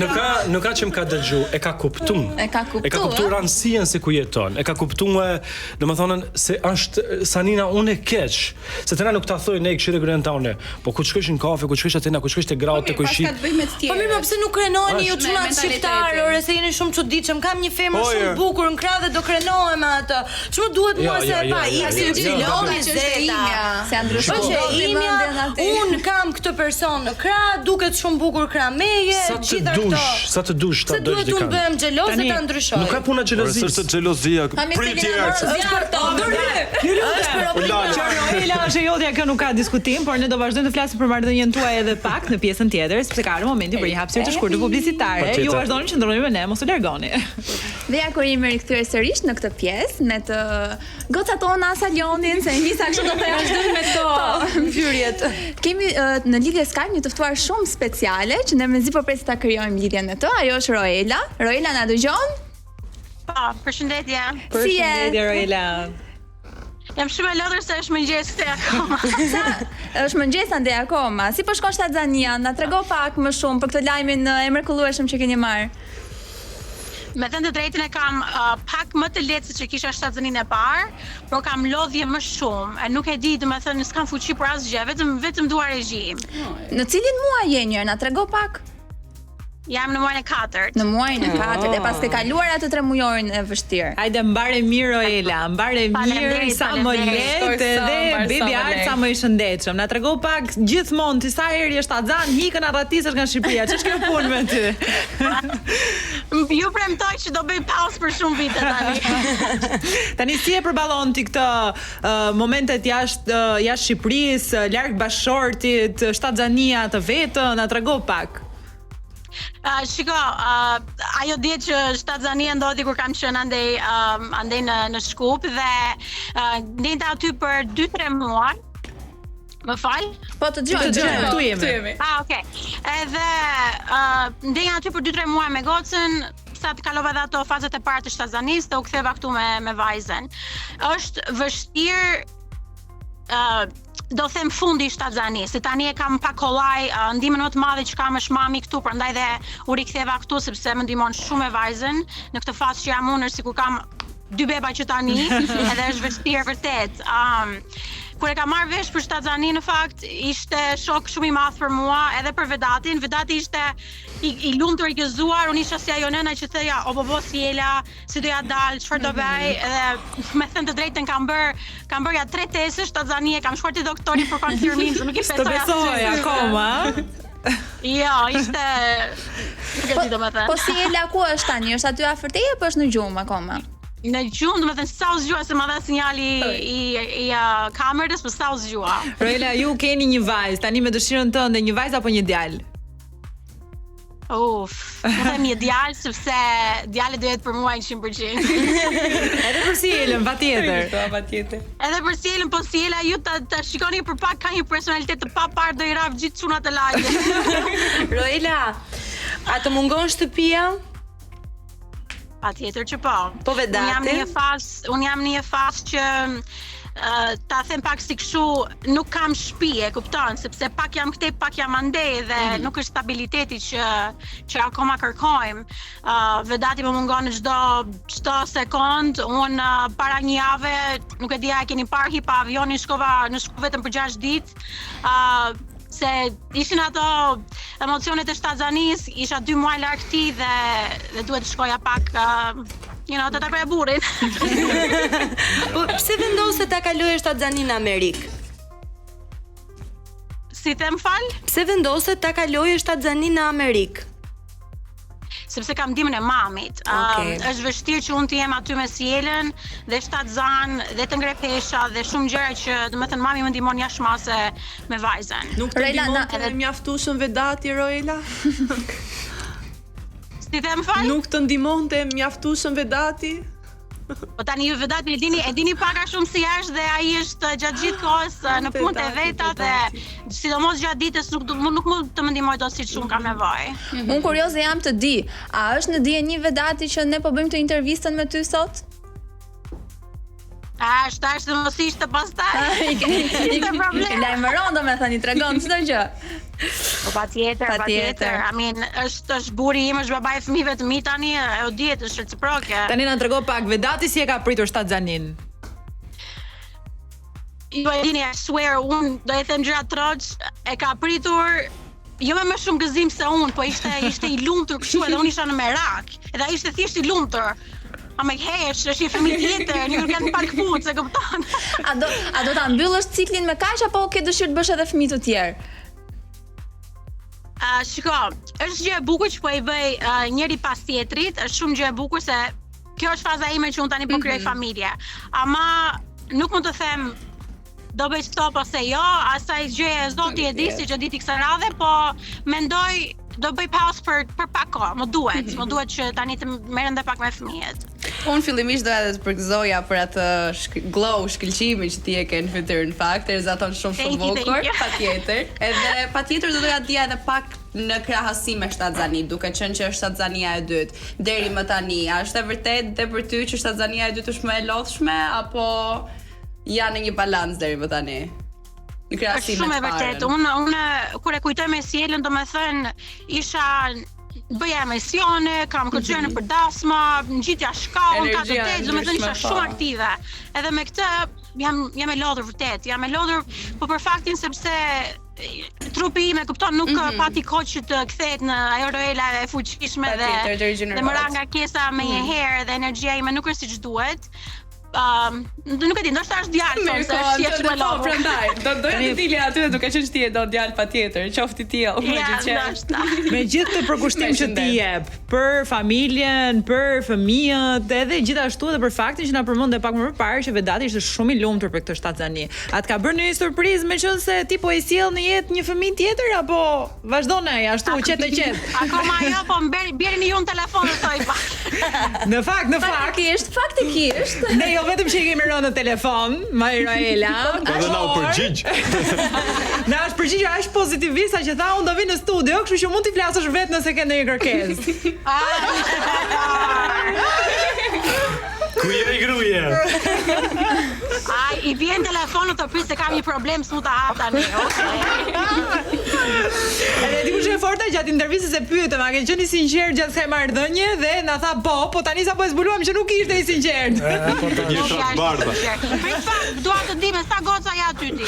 nuk ka nuk ka që më ka dëgju, e ka kuptu. E ka kuptu. E ka kuptu rëndësinë se ku jeton. E ka kuptu, domethënë se është Sanina unë e keq. Se tena nuk ta thoj ne këshire gruan tonë. Po ku shkosh në kafe, ku shkosh aty, ku shkosh te gratë, po ku shi. Po mirë, po pse nuk krenoheni ju çunat shqiptar, ore se jeni shumë çuditshëm. Kam një femër po, shumë bukur në krah dhe do krenohem me atë. Ç'më duhet mua se e pa X Y Z. Se ndryshon Është e imja. Unë kam këtë person në krah, duket shumë bukur krah meje, gjitha këto. Sa të dush, ta dosh dikën. Duhet unë bëhem xheloze ta ndryshoj. Nuk ka puna xhelozisë. S'është xhelozia, prit Është për to. Është për opinion. Roela është e jotja, kjo nuk ka diskutim, por ne do vazhdojmë të flasim për marrëdhënien tuaj edhe pak në pjesën tjetër, sepse ka ardhur momenti për një hapësirë të shkurtër publicitare. Ju vazhdoni qëndroni me ne, mos u largoni. Dhe ja kur jemi rikthyer sërish në këtë pjesë me të gocat tona Salionin, se nisa kështu do të vazhdojmë me këto po. mbylljet. Kemi uh, në lidhje Skype një të ftuar shumë speciale që ne mezi po presim ta krijojmë lidhjen me të. Ajo është Roela. Roela na dëgjon? Po, përshëndetje. Përshëndetje Roela. Jam shumë e lodhur se është mëngjes këtej akoma. Sa është mëngjes andej akoma. Si po shkon shtatzania? Na trego pak më shumë për këtë lajmin e mrekullueshëm që keni marrë. Me thënë të drejtën e kam uh, pak më të lehtë se që kisha shtatzëninë e parë, por kam lodhje më shumë. E nuk e di, domethënë s'kam fuqi për asgjë, vetëm vetëm dua regjim. Në cilin muaj je njëherë? Na trego pak. Jam në muajin e katërt. Në muajin e katërt, e paske kaluar atë tremujorin e vështirë. Hajde mbare mirë Roela, mbare mirë sa më lehtë edhe bebi ardh sa më i shëndetshëm. Na trego pak gjithmonë ti sa herë je shtatzan, ikën arratisesh nga Shqipëria. Ç'është kjo punë me ty? Ju premtoj që do bëj pauzë për shumë vite tani. tani si e përballon ti këtë uh, momentet jashtë uh, jashtë Shqipërisë, larg bashkëshortit, shtatzania të vetën, na trego pak. Uh, shiko, uh, ajo dihet që shtatzania ndodhi kur kam qenë andej uh, andej në në Shkup dhe uh, ndejta aty për 2-3 muaj. Më fal? Po të dëgjojmë, të dëgjojmë, këtu jemi. Këtu jemi. Ah, okay. Edhe uh, ndenja aty për 2-3 muaj me gocën, sa të kalova edhe ato fazat e para të shtatzanisë dhe u ktheva këtu me me vajzën. Është vështirë uh, do them fundi i shtatzanisë, se tani e kam pak kollaj, uh, ndihmën më të madhe që kam është mami këtu, prandaj dhe u riktheva këtu sepse më ndihmon shumë me vajzën në këtë fazë që jam unë, është sikur kam dy beba që tani, edhe është vështirë vërtet. Um, kur e kam marrë vesh për shtatzaninë në fakt ishte shok shumë i madh për mua, edhe për Vedatin. Vedati ishte i, i lumtur i gëzuar, unë isha si ajo nëna që thoja, o bo bo Siela, si do ja dal, çfarë do bëj, edhe me thënë të drejtën kam bër, kam bër ja tre teste shtatzanie, kam shkuar te doktori për konfirmim, se nuk i besoj. Të besoj akoma. Jo, ishte nuk e di domethënë. Po Siela ku është tani? Është aty afër teje apo është në gjumë akoma? Në gjumë, domethënë sa u zgjua se ma dha sinjali i i, i uh, kamerës, po sa u zgjua. Roela, ju keni një vajzë, tani me dëshirën tënde, një vajzë apo një djalë? Uf, më them një djalë sepse djali do jetë për mua 100%. Edhe për Sielën, patjetër. Po, patjetër. Edhe për Sielën, po Siela ju ta ta shikoni për pak ka një personalitet të paparë do i rraf gjithë çunat e lagjes. Roela, a të mungon shtëpia? Patjetër që po. Po Vedati? Unë jam në një fazë, unë jam në një fazë që ta them pak si kështu, nuk kam shtëpi, e kupton, sepse pak jam këtej, pak jam andej dhe mm -hmm. nuk është stabiliteti që që akoma kërkojmë. Uh, Vedati më mungon në çdo çdo sekond. Unë uh, para një jave, nuk e di a e keni parë, hipa avionin, shkova në Shkup vetëm për 6 ditë. Uh, se ishin ato emocionet e shtatzanisë, isha dy muaj larg tij dhe dhe duhet të shkoja pak uh, you know, të takoja burrin. po pse vendose ta kaloje shtatzaninë në Amerikë? Si them fal? Pse vendose ta kaloje shtatzaninë në Amerikë? sepse kam ndihmën e mamit. Okay. Um, është vështirë që unë të jem aty me Sielën dhe shtatzan dhe të ngre pesha dhe shumë gjëra që, domethënë mami më ndihmon jashtë mase me vajzën. Nuk të ndihmon edhe mjaftueshëm Vedati Roela? Si them fal? Nuk të ndihmonte mjaftueshëm Vedati? Po tani ju Vedatin e dini, e dini pak a shumë si është dhe ai është gjatë gjithë kohës në punët e veta dhe sidomos gjatë ditës nuk nuk mund të më ndihmojë dot siç unë kam nevojë. Mm -hmm. Unë kurioze jam të di, a është në dijeni Vedati që ne po bëjmë këtë intervistën me ty sot? A është tash të mos ishte pastaj. I ke problem. Lajmëron domethënë i tregon çdo gjë. Po patjetër, patjetër. I mean, është është burri im, është babai i fëmijëve të mi tani, ajo dihet, është reciproke. Tani na trego pak Vedati si e ka pritur shtatzaninë. Ju e dini, I swear, unë do e them gjëra troç, e ka pritur jo me më shumë gëzim se unë, po ishte ishte i lumtur kështu edhe unë isha në merak. Edhe ai ishte thjesht i lumtur. I'm like, hey, është është një fëmijë tjetër, një kërkon pak këpucë, e kupton? A do a do ta mbyllësh ciklin me kaq apo ke dëshirë të bësh edhe fëmijë të tjerë? Uh, shiko, është gjë e bukur që po i bëj uh, njëri pas tjetrit, është shumë gjë e bukur se kjo është faza ime që unë tani po krijoj mm -hmm. familje. Ama nuk mund të them do bëj stop ose jo, asaj gjëje Zoti e di siç e diti kësaj radhe, po mendoj do bëj pauzë për për pak kohë, më duhet, më duhet që tani të merrem edhe pak me fëmijët. Unë fillimisht doja të të përgëzoja për atë shk glow shkëlqimin që ti e ke në fytyrë në fakt, e rrezaton shumë shumë bukur, patjetër. Edhe patjetër do doja të dija edhe pak në krahasim me shtatzanitë, duke qenë që është shtatzania e dytë. Deri më tani, a është e vërtetë dhe për ty që shtatzania e dytë është më e lodhshme apo janë në një balancë deri më tani? Në krahasim me të parën. Është shumë e vërtetë. Unë unë kur e kujtoj me Sielën, domethënë isha bëja emisione, kam kërcyer mm -hmm. nëpër dasma, ngjitja shkallën, ka të tëj, domethënë isha shumë po. aktive. Edhe me këtë jam jam e lodhur vërtet, jam e lodhur, po për faktin sepse trupi im e kupton nuk mm -hmm. pati kohë që të kthehet në ajo Roela e fuqishme dhe dhe më ra ngarkesa me një mm. herë dhe energjia ime nuk është siç duhet. Um, nuk e di, ndoshta është djalë, thonë se është thjesht më lodhur. Po, prandaj, do doja të dilja aty duke qenë që ti e do djalë patjetër, qoftë i tillë, me gjithë qejf. Me gjithë këtë përkushtim që ti jep për familjen, për fëmijët, edhe gjithashtu edhe për faktin që na përmende pak më parë që Vedati ishte shumë i lumtur për këtë shtatzani. A të ka bërë ndonjë surprizë meqenëse ti po i sjell në jetë një fëmijë tjetër apo Vazhdon ai ashtu qetë e qetë. Akoma jo, po më bjerini ju në telefon të thoj pak. Në fakt, në fakt. Faktikisht, faktikisht. Ne jo vetëm që i kemi rënë në telefon, me Roela. Po dhe na u përgjigj. Na është përgjigjur aq pozitivisht sa që tha unë do vi në studio, kështu që mund t'i flasësh vetë nëse ke ndonjë kërkesë. Ku je gruje? Ai i vjen telefon të prit se kam një problem s'mund ta hap tani. Okej. Edhe di kush e forta gjatë intervistës e pyetëm, a ke qenë i sinqert gjatë kësaj marrëdhënie dhe na tha po, po tani sapo e zbuluam që nuk ishte i sinqert. Po tani është të bardha. Prit pak, dua të di me sa goca je aty ti.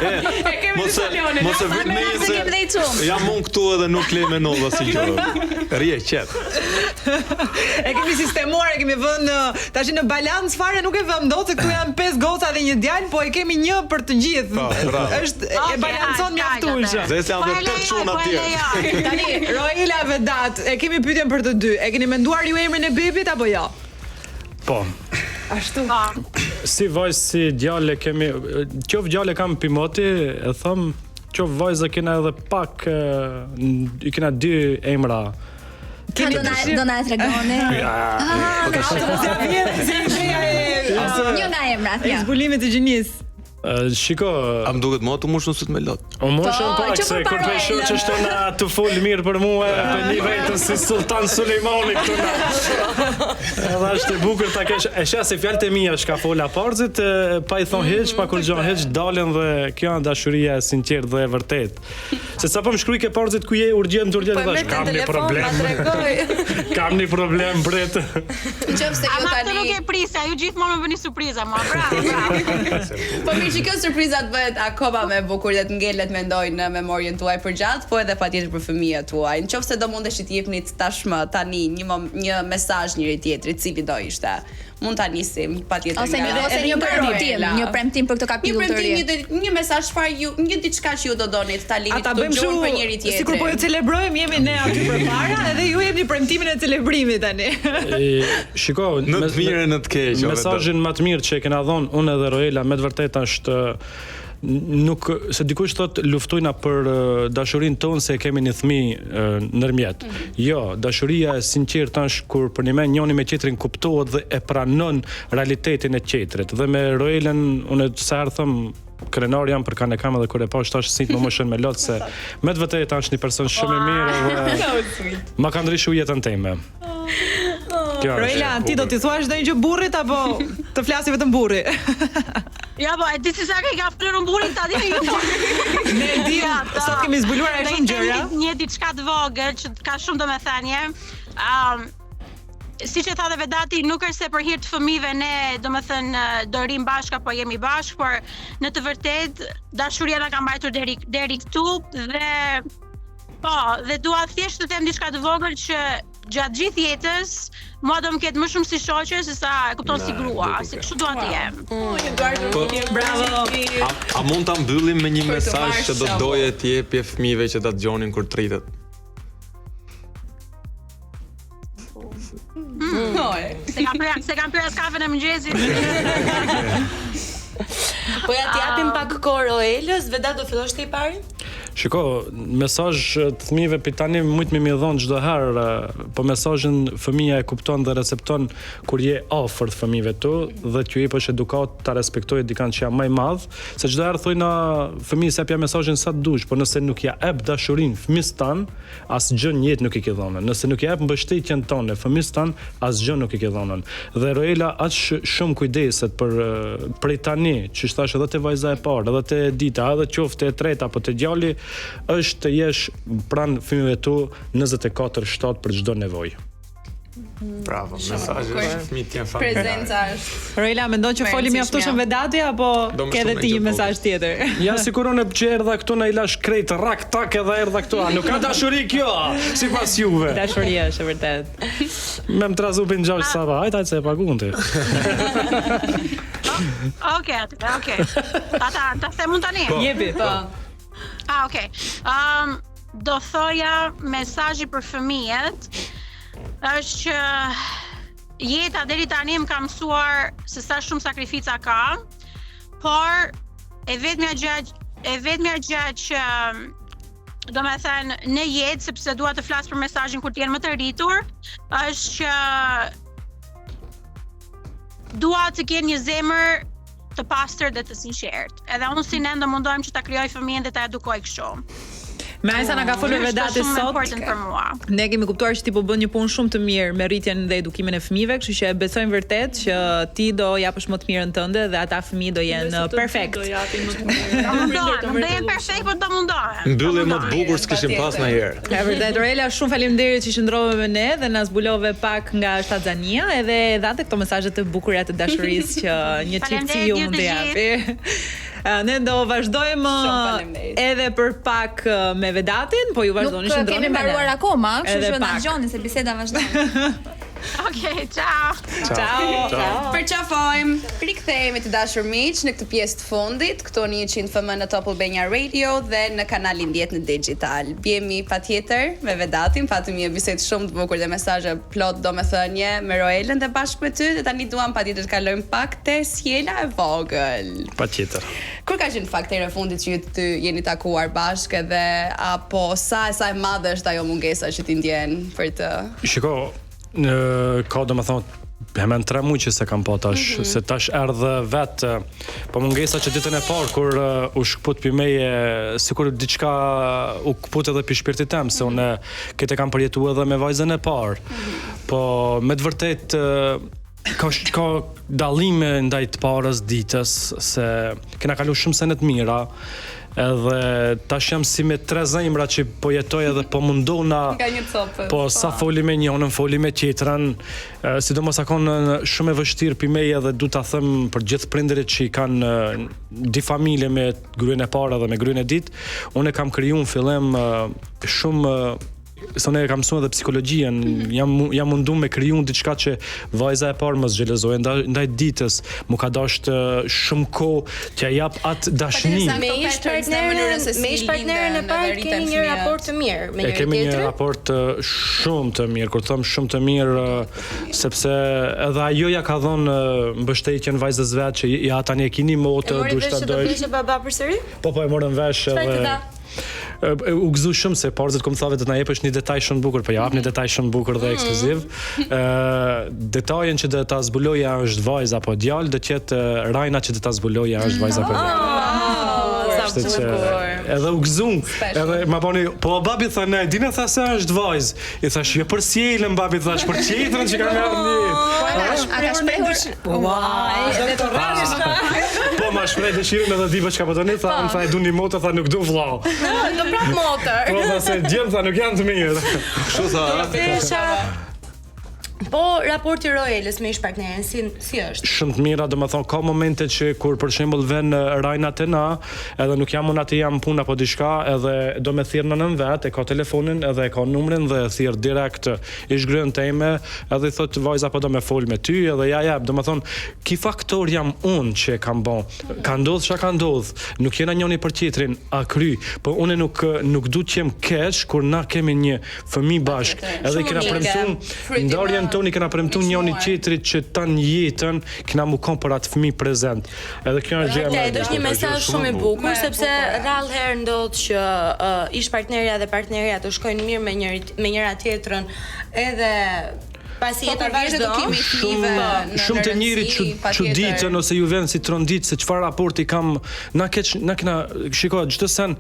E kemi mos e mos e vrit me se jam unë këtu edhe nuk lej me ndodh asnjë gjë. Rri e qetë. E kemi sistemuar, e kemi vënë tash në balancë fare nuk e vëmë dot se këtu janë pesë goca dhe një djalë, po e kemi një për të gjithë. Po, bravo. Është e balancon mjaftueshëm. Dhe se janë po dhe tetë çuna po tjerë. Tani Roela Vedat, e kemi pyetjen për të dy. E keni menduar ju emrin e bebit apo jo? Po. Ashtu. Po. Si vajzë si djalë kemi, qoftë djalë e kam pi moti, e them, qoftë vajzë kena edhe pak i kena dy emra. Keni do na do na e tregoni? Ah, po tash mos ja vjen si ideja e një nga emrat, ja. Zbulimit të gjinisë. Shiko, A më duket mua të mushën syt me lot? O moshën Po, pak që se për kur pe shoh paralelën. që shto na të fol mirë për mua, pe një vetën si Sultan Sulejmani këtu na. Edhe është e bukur ta kesh. E sheh se fjalët e mia shka fola parzit, e, pa i thon hiç, pa kur gjë hiç, dalen dhe kjo është dashuria e sinqertë dhe e vërtetë. Se sa po më shkruaj ke parzit ku je urgjent urgjent Po e thash merrte kam në një telefon, problem. ma tregoj. Kam një problem pret. Nëse ju Ama këtë tani nuk e prisja, ju gjithmonë më bëni surpriza mua. Bravo, bravo. Po mirë që kjo surpriza të bëhet akoma më e bukur dhe të ngelet mendoj në memorien tuaj përgjatë, po edhe patjetër për fëmijët tuaj. Nëse do mundesh të jepnit tashmë tani një mom, një mesazh njëri tjetrit, cili do ishte? Mund ta nisim patjetër Ose një nga ose një nga premtim, Roela. një premtim për këtë Një kapitull të premtim, ri. një, një një mesazh çfarë ju, një diçka që ju do donit ta A lini ta këtu bëjmë gjurmë për kështu njëri tjetrin. sikur po ju celebrojmë, jemi ne aty përpara edhe ju jepni premtimin e celebrimit tani. E, shiko, Në të mirë e në të keq, o, Mesazhin më të mirë që e kena dhënë unë edhe Roela me të vërtetë është nuk se dikush thot luftojna për dashurinë tonë se e kemi një fëmijë ndërmjet. Mm -hmm. Jo, dashuria e sinqertë është kur për një mend njëri me tjetrin kuptohet dhe e pranon realitetin e tjetrit. Dhe me Roelën unë sa herë them krenar jam për kanë e kam edhe kur e pash tash si më moshën me lot se me të vërtetë është një person shumë i mirë dhe ma ka ndryshuar jetën time. Kjo është. Roela, ti do t'i thuash ndonjë gjë burrit apo të flasi vetëm burri? Ja, po, e di si sa ka i ka folur unë burrin ta dini ju. Ne e dim, Ja, ta. sot kemi zbuluar Do aq i shumë them gjëra. Një, një diçka të vogël që ka shumë domethënie. Ëm siç e tha dhe Vedati, nuk është se për hir të fëmijëve ne, domethënë, do rrim bashkë apo jemi bashkë, por në të vërtetë dashuria na ka mbajtur deri deri këtu dhe po, dhe dua thjesht të them diçka të vogël që gjatë gjithë jetës mua do më ketë më shumë si shoqe se sa e kupton si grua, se kështu dua të jem. Po, Bravo. A, a mund ta mbyllim me një Për të mesazh marrë që do shembull. doje të jepje fëmijëve që ta dëgjonin kur të rritet? Oj. Se kam prerë, se kam prerë as kafen e mëngjesit. Po ja t'japim pak kohë Roelës, Vedat do fillosh ti i pari? Shiko, mesazh të fëmijëve për tani mujt me mi dhon çdo herë, po mesazhin fëmia e kupton dhe recepton kur je afër të fëmijëve tu dhe t'ju jepësh edukat ta respektojë dikën që jam më i madh, se çdo herë thojna fëmijës jepja mesazhin sa të dush, po nëse nuk ja jep dashurinë fëmijës tan, asgjë në jetë nuk i ke dhënë. Nëse nuk ja jep mbështetjen tënde fëmijës tan, asgjë nuk i ke dhënë. Dhe Roela aq shumë kujdeset për prej tani, që thash edhe te vajza e parë, edhe te e dita, edhe qoftë e treta apo te djali, është të jesh pranë fëmijëve tu 24/7 për çdo nevojë. Bravo, mesazhi është fëmijët janë familjarë. Prezenca është Roela, mendon që Më foli rëndësishmja. mjaftueshëm Vedati apo Do më ke edhe shumë ti një një gjë mesazh tjetër? Ja sikur unë që erdha këtu na i lash krejt rak tak edhe erdha këtu. A nuk ka dashuri kjo, a? Sipas juve. Dashuria është e vërtet. Me më trazu pin gjashtë sa ba, hajt hajt se e paguan ti. Okej, atë, okej. Ta ta ta them unë tani. Jepi. Po. Ah, okej. Ëm do thoja mesazhi për fëmijët është që jeta deri tani më ka mësuar se sa shumë sakrifica ka, por e vetmja gjë e vetmja gjë që do me thënë në jetë, sepse dua të flas për mesazhin kur të jenë më të rritur, është që dua të kenë një zemër të pastër dhe të sinqert. Edhe unë si nënë do mundohem që ta krijoj fëmijën dhe ta edukoj kështu. Me aq sa na ka folur Është Vedati shumë sot, important për mua. ne kemi kuptuar që ti po bën një punë shumë të mirë me rritjen dhe edukimin e fëmijëve, kështu që e besojmë vërtet që ti do japësh më të mirën tënde dhe ata fëmijë do jenë Besoj të dy perfekt. Do japin më të mirë. Do mundohem, do jem perfekt, por do mundohem. Mbyllje më të bukur s'kishim pas ndonjëherë. E vërtet, Roela, shumë faleminderit që qëndrove me ne dhe na zbulove pak nga Shtatzania edhe dhate këto mesazhe të bukura të dashurisë që një çift si Faleminderit ju ju mund të të japi. Ne do vazhdojmë Shumë faleminderit. edhe për pak me Vedatin, po ju Nuk vazhdoni qëndroni kemi me ne. mbaruar akoma, kështu Edhe që na pak. dëgjoni se biseda vazhdon. Okej, ciao. Ciao. Ciao. Përqafojmë. Rikthehemi të dashur miq në këtë pjesë të fundit, këtu në 100 FM në Top Albania Radio dhe në kanalin 10 në Digital. Jemi patjetër me Vedatin, patëm një bisedë shumë të bukur dhe mesazhe plot domethënie me Roelën dhe bashkë me ty dhe tani duam patjetër të kalojmë pak te Sjela e vogël. Patjetër. Kur ka qenë fakt hera e fundit që ju të dy jeni takuar bashkë edhe apo sa e sa e madhe është ajo mungesa që ti ndjen për të? Shiko, në, ka do më thonë Hemen 3 muaj që se kam pa tash, mm -hmm. se tash erdhë vetë, po mungesa që ditën e parë kur uh, u shkput pi meje, sikur diçka u kput edhe pi shpirtit tem, se mm -hmm. unë këtë e kam përjetu edhe me vajzën e parë. Mm -hmm. Po me të vërtet ka ka dallime ndaj të parës ditës se kena kalu shumë sene të mira edhe tash jam si me tre zemra që po jetoj edhe po mundona nga një copë. Po sa foli me njënën, foli me tjetrën, sidomos a konë shumë e vështirë pi meje edhe du ta them për gjithë prindërit që i kanë dy familje me gruan e parë edhe me gruan e dytë, unë e kam kriju në fillim shumë se unë e kam mësuar edhe psikologjinë, mm -hmm. jam jam mundu me kriju diçka që vajza e parë mos xhelozohet ndaj ndaj ditës, mu ka dasht shumë kohë t'ja jap atë dashni. Me ish partnerin, me ish partnerin e parë keni një raport të mirë me njëri tjetrin. Kemi një raport shumë të mirë, kur them shumë të mirë, sepse edhe ajo ja ka dhënë mbështetjen vajzës vet që ja tani e kini motër, duhet ta dojsh. E mori vesh që do të baba përsëri? Po po e morën vesh edhe. U gëzu shumë se parzit kur më thave do të na jepësh një detaj shumë të bukur, po jap një mhm. detaj shumë të bukur dhe mhm. ekskluziv. Ë detajin që do ta zbuloj a është vajzë apo djalë, do të jetë Rajna që do ta zbuloj a është vajzë apo djalë. Oh, sa bukur. Edhe u gëzu, edhe ma bani, po babi tha ne, dina tha se është vajzë. I thash jo për Sjellën babi thash për tjetrën që ka me ardhë në jetë. Po a ka shprehur Ua, edhe të rranish. Po ma shpreh dëshirën edhe di po çka po doni, tha, më tha e du një motër, tha nuk du vlla. Do prap motër. Po tha se djem tha nuk janë të mirë. Kështu tha. Thesha Po raporti Roelës me ish partnerin si si është? Shumë të mira, domethënë ka momente që kur për shembull vjen Rajna te na, edhe nuk jam unë aty jam punë apo diçka, edhe do me thirr nënën vet, e ka telefonin edhe e ka numrin dhe e thirr direkt ish gruan teme, edhe i thot vajza po do me fol me ty edhe ja jep, domethënë ki faktor jam unë që e kam bo. Ka ndodh çka ka ndodh, nuk jena njoni për tjetrin, a kry, po unë nuk nuk du të jem keq kur na kemi një fëmijë bashk, edhe i kena premtu ndarjen tonë i kena premtu njoni tjetrit që tan jetën kena mu kon për atë fëmijë prezent. Edhe kjo është gjëja më e bukur. Është një mesazh shumë i bukur sepse rrallë herë ndodh që uh, ish partnerja dhe partnerja të shkojnë mirë me njëri me njëra tjetrën edhe pasi po, jeta vazhdon. Shumë po, shumë të njerit çuditën ose ju vjen si trondit se çfarë raporti kam na keq na kena shiko çdo sen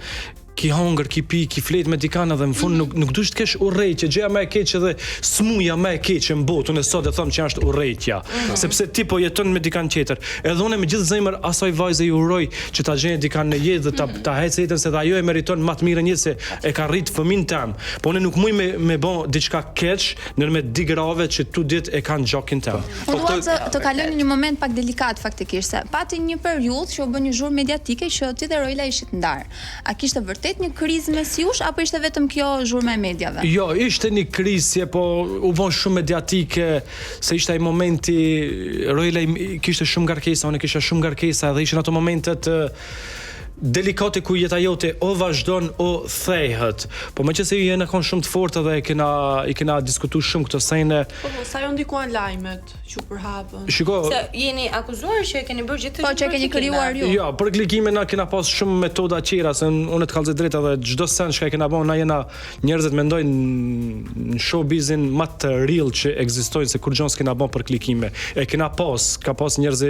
ki hongër, ki pi, ki flet me dikan edhe në fund nuk nuk duhesh të kesh urrejtje, gjëja më e keqe dhe smuja më e keqe në botë, unë sot e them që është urrejtja, mm -hmm. sepse ti po jeton me dikan tjetër. Edhe unë me gjithë zemër asaj vajze i uroj që ta gjejë dikan në jetë dhe ta mm -hmm. ta hecë jetën se dhe ajo e meriton më të mirën jetë se e ka rrit fëmin tem. Po unë nuk muj me me bë diçka keq nërmjet dy grave që tu ditë e kanë gjakin tem. Unë dua të, të kaloj në një moment pak delikat faktikisht se pati një periudhë që u bë një zhurmë mediatike që ti dhe Roela ishit ndarë. A kishte vërtet një krizë mes jush apo ishte vetëm kjo zhurma e mediave? Jo, ishte një krizë, po u bë shumë mediatike, se ishte ai momenti Roela kishte shumë ngarkesa, unë kisha shumë ngarkesa dhe ishin ato momentet delikate ku jeta jote o vazhdon o thehet. Po meqenëse ju jena kon shumë të fortë dhe kena i kena diskutu shumë këto sene. Po, po, sa ju ndikuan lajmet? që u përhapën. Shiko, se jeni akuzuar që e keni bërë gjithë Po që e keni krijuar ju. Jo, për klikime na kena pas shumë metoda tjera, se unë të kallzoj drejt edhe çdo sen çka e kena bën, na jena njerëzit mendojnë në showbizin më të real që ekzistojnë se kurgjo s'kena bën për klikime. E kena pas, ka pas njerëz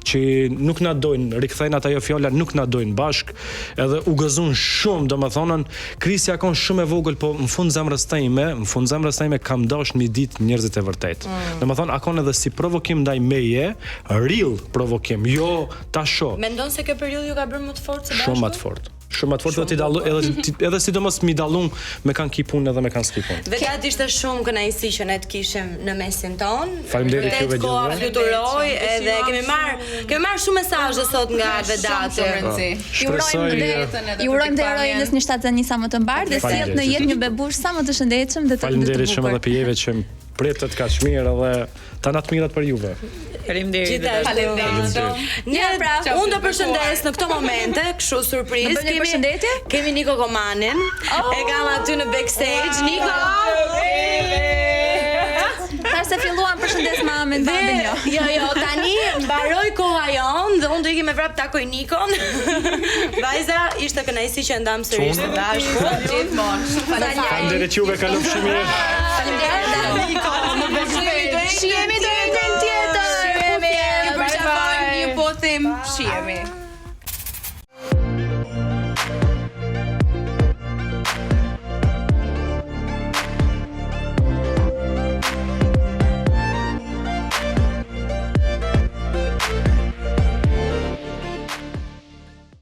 që nuk na dojnë, rikthejnë ata ajo fjala nuk na dojnë bashk, edhe u gëzun shumë, domethënë Krisja ka kon shumë e vogël, po në fund zemrës teme, në fund zemrës teme kam dash mi ditë njerëzit e vërtetë. Mm. Domethënë a kon edhe si provokim ndaj meje, real provokim, jo ta shoh. Mendon se kjo periudhë ju ka bërë më të fortë së bashku? Shumë më të fortë. Shumë më të fortë dhe ti dallu edhe ti, edhe sidomos mi dallu me kan ki punë edhe me kan s'ki punë. Vedat ishte shumë kënaqësi që ne të kishim në mesin tonë. Faleminderit juve gjithëve. Koha fluturoi edhe kemi marr kemi marr shumë mesazhe sot nga Vedati. Shumë rëndësi. Ju urojmë dhe ju urojmë dhe Roelës një shtatzëni sa më të mbarë dhe sjelltë në jetë një bebush sa më të shëndetshëm dhe të bukur. Faleminderit shumë edhe për juve që më pritët kaq mirë edhe tana të mirat për juve. Faleminderit. Faleminderit. Një pra, unë do përshëndes në këto momente, kështu surprizë. Kemi përshëndetje? Kemi Niko Komanin. Oh. E kam aty në backstage. Niko. Tash se filluam përshëndes mamin, babin jo. Jo, jo, tani mbaroi koha jonë dhe unë do ikim me vrap takoj Nikon. Vajza, ishte kënaqësi që ndamë sërish së bashku. Gjithmonë. Shumë faleminderit. Faleminderit juve, kalofshi mirë. Faleminderit. Niko, në backstage. Shihemi të enjten. Ku jemi?